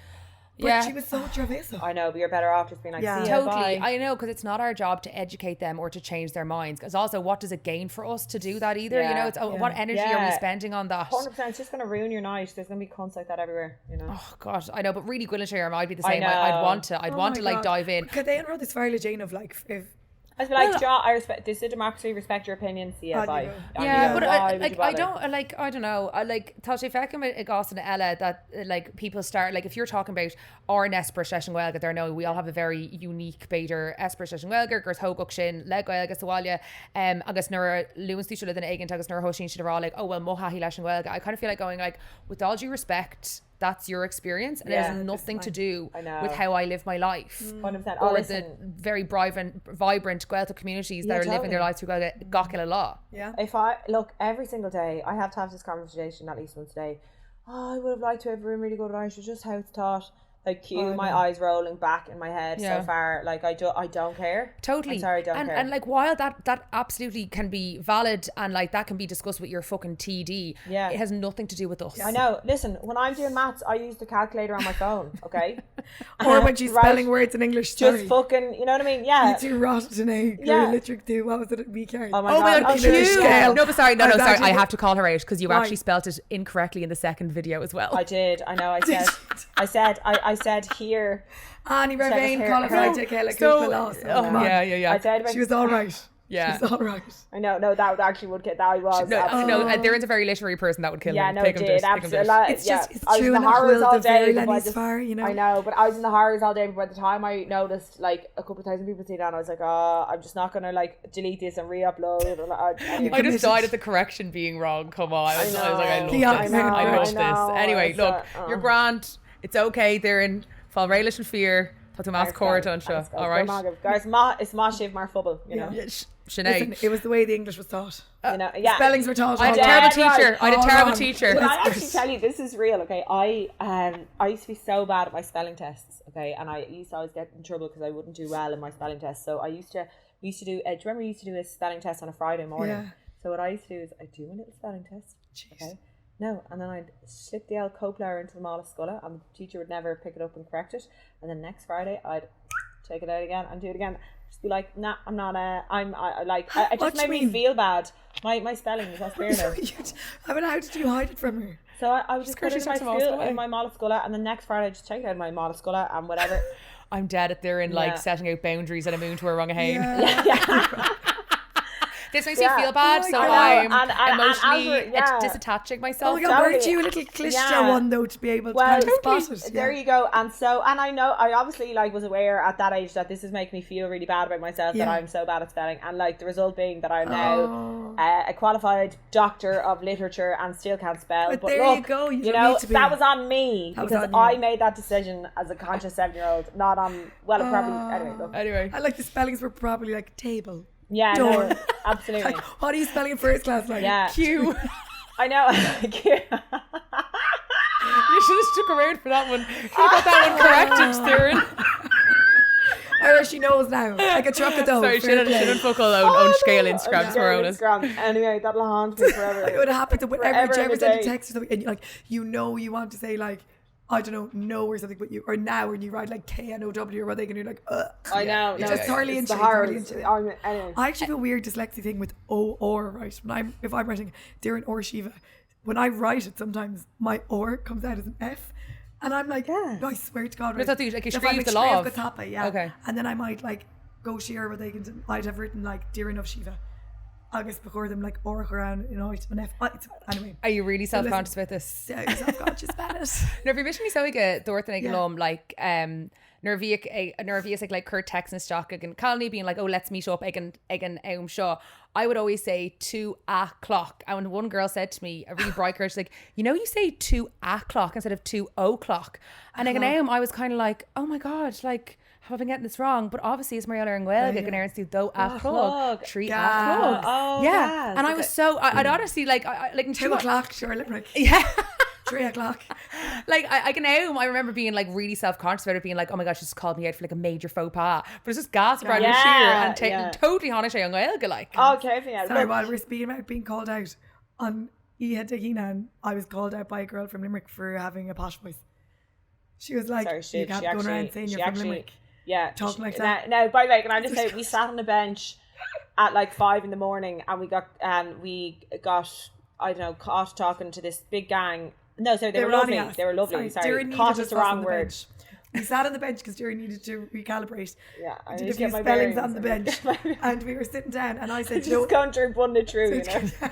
But Yeah. she was so traveso. I know, but you're better off just being like, Yeah. See ya, Totally. bye. I know, because it's not our job to educate them or to change their minds. Because also, what does it gain for us to do that either? You Yeah. know, it's oh, what energy are we Yeah. spending on that? 100%. It's just going to ruin your night. There's going to be cunts like that everywhere, you know? Oh God, I know, but really, Gwillinger, I'd be the I same. I, I'd know. want to, I'd Oh want my to like God. dive in. Could they enroll this fire Jane of like, if I'd be like, Ja, I respect this is a democracy, respect your opinion. See ya, On you bye. go. On you Yeah, go. but Why I, would you like I bother? don't I, like I don't know. I like tá sé feicim i gcás an eile that uh, like people start like if you're talking about ár n-eispéireas leis an Ghaeilge there no we all have a very unique b'fhéidir eispéireas leis an Ghaeilge gur tógadh sinn le Gaeilge sa bhaile um, agus nuair a luann tú le duine éigin agus nuair a thosaíonn siad a rá like oh well mo thaithí leis an Ghaeilge I kind of feel like going like with all due respect that's your experience and it Yeah. has nothing to do I know. with how I live my life. 100%. Oh, Or the listen. very vibrant, vibrant Gaeltacht communities that Yeah, are living their totally. lives through Gaeilge gach uile lá. yeah. If I look every single day, I have to have this conversation at least once a day. Oh, I would have liked to have been really good at Irish, it's just how it's taught. Like, cue my eyes rolling back in my head Yeah. so far. Like, I do, I don't care. Totally. I'm sorry, I don't and, care. And like while that that absolutely can be valid and like that can be discussed with your fucking TD, Yeah. it has nothing to do with us. I know. Listen, when I'm doing maths, I use the calculator on my phone. Okay. Or when she's Right. spelling words in English, Just sorry. fucking, you know what I mean? Yeah. You do rot today. Yeah. Literally do. What was it? We carried. Oh my Oh my God. god, Oh, cute. scale. No, but sorry, no, I no, was sorry. I actually- have to call her out because you Why? actually spelt it incorrectly in the second video as well. I did. I know. I said. I said. I, I said here. Annie Ravane her- qualified her- to Kayla So- Cooper oh, yeah, yeah, yeah. I said. About, She was all right. Yeah. She was all right. I know. No, that actually would get that. I was. No, absolutely. no, uh, there is a very literary person that would kill Yeah, her. no, Pick it 'em did. dish, pick 'em Absolutely. dish. Like, It's yeah. just- it's I was true in the enough, horrors Will, all the day. very but by Lenny's the- far, you know. I know, but I was in the horrors all day. But by the time I noticed, like a couple of thousand people see that, I was like, oh, I'm just not gonna like delete this and re-upload. And I, anyway. I just died at the correction being wrong. Come on. I was, I was like, I love The this. I know, I love I know. this. Anyway, It's, look, uh, you're grand. It's okay. They're in Falrelish and fear. Tá tú más cóir anseo. All right. Guys, ma, it's ma shiv mar phobal, you know. Yeah, sh- Sinead. Listen, it was the way the English was taught. You know, yeah. Spellings were taught. I had a all terrible wrong. Yeah, teacher. right. I had a All terrible wrong. teacher. Can I actually tell you this is real? Okay, I um I used to be so bad at my spelling tests. Okay, and I used to always get in trouble because I wouldn't do well in my spelling tests. So I used to we used to do. Uh, do you remember we used to do a spelling test on a Friday morning? Yeah. So what I used to do is I'd do my little spelling test. Okay. No, and then I'd slip the old copler into the mala sculla, and the teacher would never pick it up and correct it. And then next Friday, I'd take it out again and do it again. Just be like, nah, I'm not. Uh, I'm I, I like. I, it What just do you made me mean? feel bad. My my spelling was not So you, I mean, how did you hide it from her? So I, I would just put it in my Just school, away. in my mala sculla, and the next Friday I'd just take it out of my mala sculla and whatever. I'm dead at there in like Yeah. setting out boundaries and a moon to a wrong ahain. Yeah. This makes Yeah. me feel bad, Oh my so God. I'm And- and- and as emotionally we're- yeah. disattaching myself. Oh my God, weren't Totally. you a little cliché Yeah. one though to be able to Well, kind of spot it? there Yeah. you go. And so, and I know, I obviously like was aware at that age that this is making me feel really bad about myself Yeah. that I'm so bad at spelling, and like the result being that I'm now Oh. uh, a qualified doctor of literature and still can't spell. But But, there you look, go, you You don't know, need to be. that was on me That was because on you. I made that decision as a conscious seven-year-old, not on. Well, it probably anyway. Look. Anyway, I like the spellings were probably like table. Yeah, no, Door. absolutely. Like, what are you spelling in first class? Like, Yeah. Q. I know. You should have stuck around for that one. Should have got that one corrected, Theron. Or she knows now. Like a truck though. Sorry, Fair shouldn't play. shouldn't fuck all own own scale Instagram Oh, for honest. Instagram. Anyway, that'll haunt me forever. It would happen to whenever Forever you and ever a send a day. text or something, and you like you know you want to say like I don't know no or something, but you or now and you write like K N O W or what they can do like ugh. I know. It's No, just thoroughly it's the into it, thoroughly horrors. into it. I'm, anyway. I actually have a weird dyslexia thing with O or right when I'm if I'm writing Darren or Shiva. When I write it sometimes my R comes out as an F and I'm like, yeah. no, I swear to God. Right, tá tú ag If I'm scríobh de ag scríobh lámh. go tapa, yeah. Okay. And then I might like go siar rud éigin and I'd have written like dear enough Shiva agus ba chóir dom like R a chur ann in áit an F. It's, anyway. Are you really So listen, self-conscious about this? So self-conscious about it. Nuair a bhí mise níos óige dúirt duine Yeah. liom like um, nuair a bhíodh ag- nuair a bhíos ag like cur text isteach ag na cailíní being like oh let's meet up ag an ag an am seo I would always say 2 a clock and one girl said to me a really bright girl she's like you know you say 2 a clock instead of 2 o'clock and ag an am I was kind of like oh my god like have I been getting this wrong but obviously is mar gheall ar an nGaeilge go ndeireann tú dó a chlog 3 a chlog Oh, yeah gas. and I was so I, I'd honestly like I, I like 2 o'clock, sure, Limerick. yeah 3 o'clock. Like I, ag an am, I remember being like really self-conscious about it, being like, oh my gosh, she just called me out for like a major faux pas. But it's just gas around Yeah, yeah, and yeah. totally tháinig sé an Ghaeilge like. Oh, okay, yeah. Sorry, Look, while we're speaking about being called out on Oíche Dé hAoine, I was called out by a girl from Limerick for having a posh voice. She was like, Sorry, she, you can't she go around actually, saying she you're from actually, Limerick. yeah, Talking she- like that. Now, now, by the way, can I just say we sat on a bench at like 5 in the morning and we got and we got I don't know caught talking to this big gang. No, sorry, they, were, on lovely. us. They were lovely. Sorry, Doireann caught needed is the us on wrong the word. bench. We sat on the bench because Doireann needed to recalibrate. Yeah, I We did need a to few get my spellings bearings. on the I need bench, to get my- and we were sitting down, and I said, Just "You know, going through one to true, you know.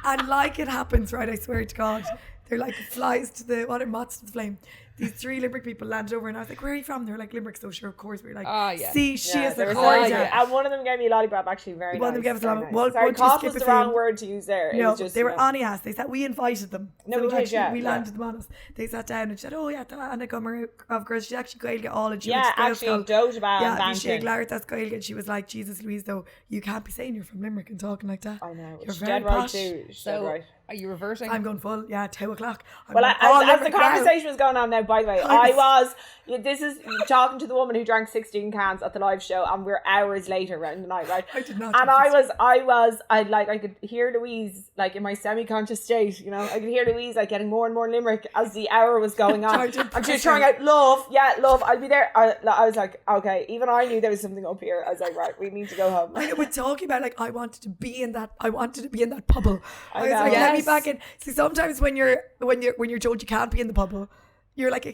and like it happens, right? I swear to God, they're like flies to the what are moths to the flame. These three Limerick people landed over, and I was like, "Where are you from?" They're like Limerick, so sure, of course. We were like, Ah, yeah. "See, she Yeah, is they the were so cordial." lovely. And one of them gave me a lollipop, actually. Very One of them nice. gave us a very lollipop. nice. Well, Sorry, once you caught skip was a the wrong few- word to use there. It No, was just, they were you know. on us. They sat. We invited them. No, so we did, actually, yeah, we yeah. landed them on us. They sat down and she said, "Oh yeah, tá Anna Gomer of girls. She's actually Gaeilge all and she Yeah, went to actually, Gaelscoil. Dóta Ban Yeah, bhí sí ag Banton. labhairt as Gaeilge, and she was like, "Jesus, Louise, though you can't be saying you're from Limerick and talking like that. I know. You're She's very dead right posh." too. She's dead So right. are you reverting? I'm going full. Yeah, 2 o'clock. I'm Well, going I, all as, as the Limerick now. conversation was going on now, by the way, I I was, yeah, this is talking to the woman who drank 16 cans at the live show, and we're hours later round the night, right? I did not And drink I 16. was, I was, I like, I could hear Louise, like in my semi conscious state, you know, I could hear Louise like getting more and more Limerick as the hour was going on. Trying to And she was impress trying her. out, love, yeah, love, I'll be there. I, I was like, okay, even I knew there was something up here. I was like, right, we need to go home. I know, we're talking about like I wanted to be in that. I wanted to be in that bubble. I, was know. like, let me Yes. back in. See, sometimes when you're when you're when you're told you can't be in the bubble, you're like,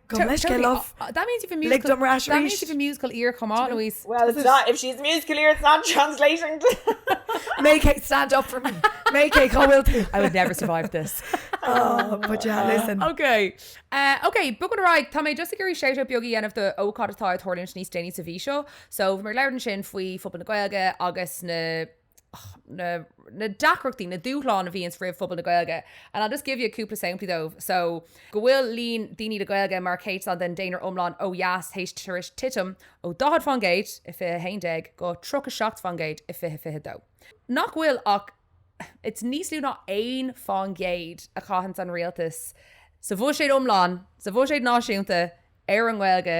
"Come, let's get Totally. love. Uh, that means you've a Lig musical. dom rash That means arís. you've a musical ear. Come on, Louise. Well, it's not, if she's musical ear, it's not translating. Make it stand up for me. Make it, I will do. I would never survive this. Oh, but yeah, listen. Okay. Uh, okay, bogadh ar aghaidh, tá mé just ag iarraidh shout-out beag a dhéanamh do ócáid atá ag tarlúint níos déanaí sa mhí seo. So bhí mé ag labhairt ansin faoi phobal na Gaeilge agus na na na deacrachtaí, na dúshláin a bhíonns roimh phobal na Gaeilge. And I'll just give you cúpla samplaí dóibh. So go bhfuil líon daoine le Gaeilge mar chéatadán den daonra iomlán ó dheas théis tar éis titim ó 40% i 2011 go 37% i 2022. Nach bhfuil ach it's níos lú ná 1% a chaitheanns an rialtas sa bhuiséad iomlán, sa bhuiséad náisiúnta ar an nGaeilge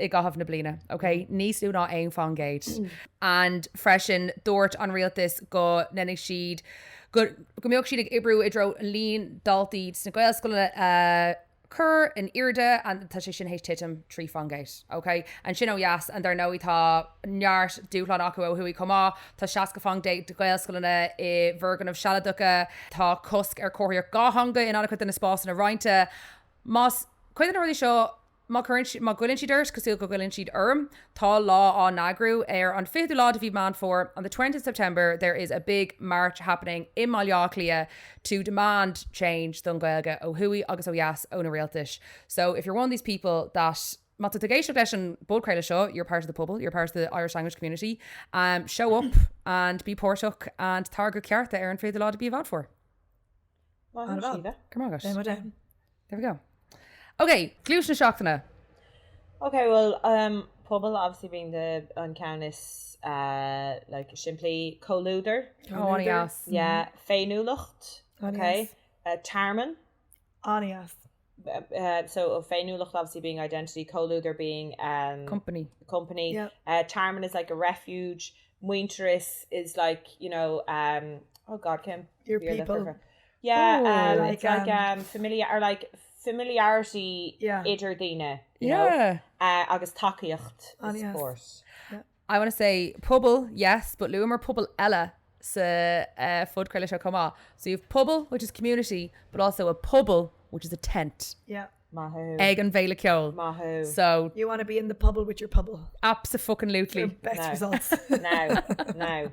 i gcaitheamh na bliana, ok? Níos lú ná 1%. And freisin dúirt an rialtas go ndéanfaidh siad, go go mbeadh siad ag oibriú i dtreo líon daltaí sna Gaelscoileanna a chur in airde and tá sé sin théis titim 3%, ok? And sin ó dheas and dar ndóigh tá neart dúshlán acu ó thuaidh chomh maith, tá 60% de Ghaelscoileanna i bhfoirgnimh sealadacha, tá cosc ar chomharthaíocht dhátheangach in an-chuid de na spásanna roinnte. Más cuid de na rudaí seo Má chuireann siad, má ghoilleann siad ort, cosúil go ghoilleann siad orm, tá lá á n-eagrú ar an 20ú lá de mhí Meán Fómhair, on the 20th September there is a big march happening i mBaile Átha Cliath to demand change don Ghaeilge ó thuaidh agus ó dheas ó na rialtais. So if you're one of these people that, má tá tú ag éisteacht leis an bpodchraoladh seo, you're part of the pobal, you're part of the Irish language community, um, show up and bí páirteach and tar go cearta ar an 20ú lá de mhí Mheán Fómhair. Maith thú, Síle. Go raibh maith agat. Beidh muid ann. There we go. Ok, gluais na seachtaine. Ok, well, um, pobal obviously being the an ceann is uh, like simplí comhluadar. Oh, an-deas. Yeah, féiniúlacht. An-deas. Ok. Uh, tearmann. An-deas. Uh, so uh, féiniúlacht obviously being identity, comhluadar being um, Company. company. Yeah. Uh, tearmann is like a refuge. Muintearas is like, you know, um, oh God, Kim. Your you're the people. perfect- Yeah, um, Like, it's like um, um, familiar or like familiarity Yeah. idir daoine, you know? Yeah. Uh, agus tacaíocht Ah, is yes. support. I want to say pobal, yes, but luamar pobal eile. sa phodchraoladh seo chomh maith. So you have pobal, which is community, but also a puball, which is a tent. Yeah. Maith thú. Ag an bhféile ceoil. Maith thú. So. You want to be in the puball with your pobal. Abso-fucking-lutely. Your best No. results. Now. Now.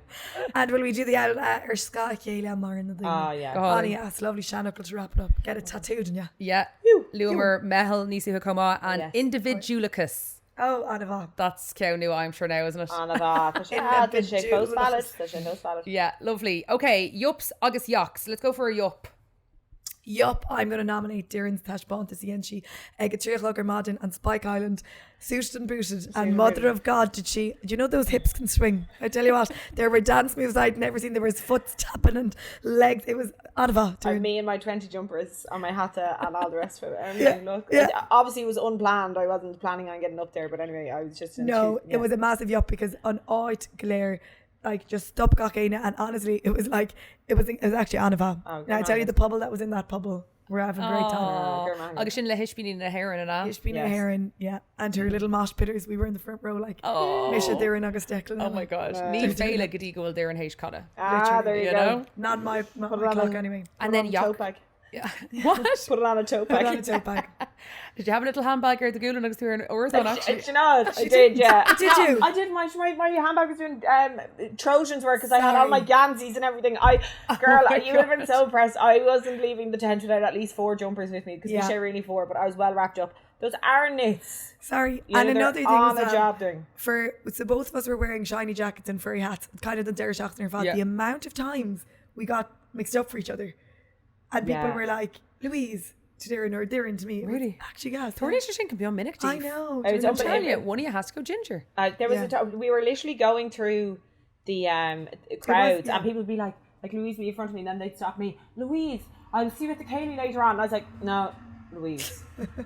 And will we do the owl uh, ar scáth a chéile a maireann na daoine? Ah, yeah. Go Oh, hálainn. yeah, it's lovely seanfhocal to wrap it up. Get it tattooed, yeah. Yeah. Luamar meitheal níos luaithe chomh maith and Yes. indibhidiúlachas. Oh, an-mhaith. That's ceann nua I'm sure now, isn't it? An-mhaith. Tá sé ah, tá sé fós valid. Tá sé fós valid. Yeah, lovely. Okay, yups agus yocks. Let's go for a yup. Yup, I'm gonna nominate Doireann's taispeántas a dhein sí ag a 3 a chlog ar maidin on Spike Island, suited and booted, and mother of God did she, do you know those hips can swing? I tell you what, there were dance moves I'd never seen, there was foot tapping and legs, it was an-mhaith, And Doireann. me and my 20 jumpers and my hata and all the rest of it. I mean, Yeah, look, yeah. it obviously it was unplanned. I wasn't planning on getting up there, but anyway, I was just in No, two, yeah. it was a massive yup because an áit go léir like just stop gach éinne and honestly it was like it was it was actually an-mhaith. Oh, Now I tell you the pobal that was in that pobal were having a great time. Gur maith. Agus sin le hispíní na hÉireann an ea? Ispíní na Yes. hÉireann, yeah, and her little mosh pitters, we were in the front row like Oh. Mise Doireann agus Declan. Oh my god. Ní féile go dtí go bhfuil Doireann théis canadh. Ah, there you, You go. know? Not my, not Put my it on clock a- anyway. And Put it then on a Yock. tote bag. Yeah. What? Put it on a tote Put it on bag. a tote bag. Did you have a little handbag ar do ghualainn agus tú ar an Árasán actually? Do you know what? I did, yeah. Did you? I did. My my, my handbag was doing um, Trojans work because I had all my Sorry. gansies and everything. I, girl, my you would have been so impressed. I wasn't leaving the tent without at least four jumpers with me because Yeah. we share really four, but I was well wrapped up. Those are knits. Sorry. You know, and they're another thing on as the well, job doing. for so both of us were wearing shiny jackets and furry hats, kind of the deireadh seachtaine ar fad. Yeah. The amount of times we got mixed up for each other. And people Yeah. were like, Louise to Doireann or Doireann to me. It was Really? Actually gas. Tornadoes sin can be on minic I know. It was do you I'm know? telling you, one of you has to go ginger. Uh, there was Yeah. a time we were literally going through the um, crowds, yeah. and people would be like, like Louise would be in front of me, and then they'd stop me, Louise, I'll see you at the Cayley later on. And I was like, no, Louise.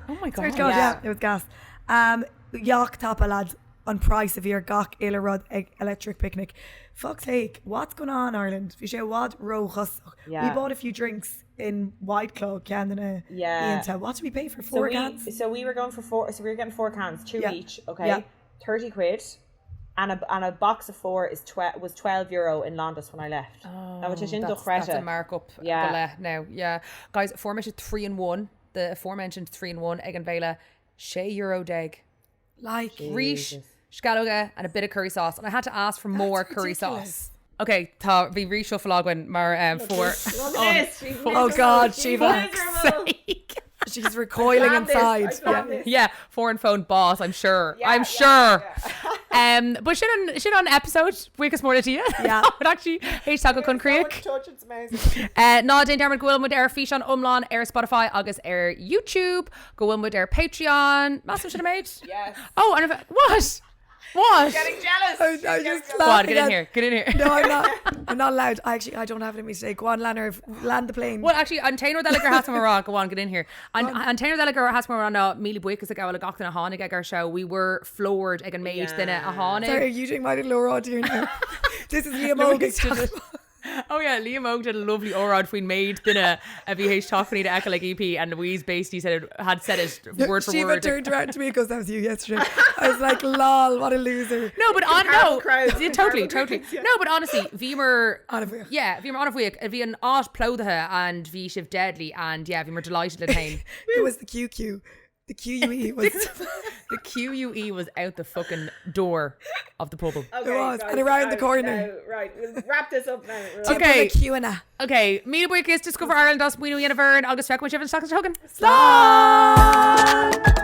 Oh my Swear god. to God, Yeah. yeah, it was gas. Um, Yock tapa lads an praghas a bhí ar gach uile rud ag Electric Picnic. Fuck's sake, what's going on Ireland? Bhí sé i bhfad róchostasach. We Yeah. bought a few drinks in White Claw ceann de na Yeah. oícheanta. What did we pay for So four we, cans? so we were going for four. So we were getting four cans, two Yeah. each. Okay, Yeah. 30 quid. And a, and a box of four is was 12 euro in Londis when I left. Oh, which is in That's, that's a markup. Yeah. Yeah. Now, yeah. Guys, aforementioned 3 in 1, the aforementioned 3 in 1 ag an bhféile, €6 déag. Like, Rís, sceallóga and a bit of curry sauce. And I had to ask for more curry ridiculous. sauce. Okay, tá bhí reshuffle againn mar um, for oh God, Shiva. sake. She's recoiling inside. Yeah. Yeah, foreign phone boss, I'm sure. I'm sure. Um, but sin an, sin an episode, buíochas mór le Dia. Yeah. But actually, ag teacht chun críche. Touch, it's amazing. Uh, ná déan dearmad go bhfuil muid ar físeán iomlán ar Spotify agus ar YouTube, go bhfuil muid ar Patreon. Measaim sin an méid? Yes. Oh, and if, what? What? Getting jealous. I'm, I'm just Go on, laughing get in at- here. Get in here. No, I'm not. I'm not allowed. I actually, I don't have it in me today. Go on, Lanner, land the plane. Well, actually, an t-aon rud eile gur theastaigh uaim a rá, go on, get in here. An, an t-aon rud eile gur theastaigh uaim a rá ná míle buíochas a ghabháil le gach duine a tháinig ag ár seó. We were floored ag an méid duine a tháinig. Sorry, are you doing my little óráid here now? This is Liam Óg. Oh yeah, Liam Óg did a lovely óráid faoin méid duine a bhí théis teacht a fheiceáil ag EP and Louise basically said it, had said it word for Shiva word. turned around to me and goes, that was you yesterday. I was like, lol, what a loser. No, but on no, crowds, yeah, totally, comparable totally. crowds, yeah. No, but honestly, bhíomar An-bhuíoch. Yeah, bhíomar an-bhuíoch. Bhí an áit plódaithe and bhí sibh deadly and yeah, bhíomar delighted le féin. It was the QQ. The QUE was The QUE was out the fucking door of the pub. Okay, It was, and around the corner. Now, right, we'll wrap this up now. Okay. Q and A. Okay, míle buíochas Discover Ireland as maoiniú a dhéanamh orainn agus feicfidh muid sibh an tseachtain seo chugainn. Slán!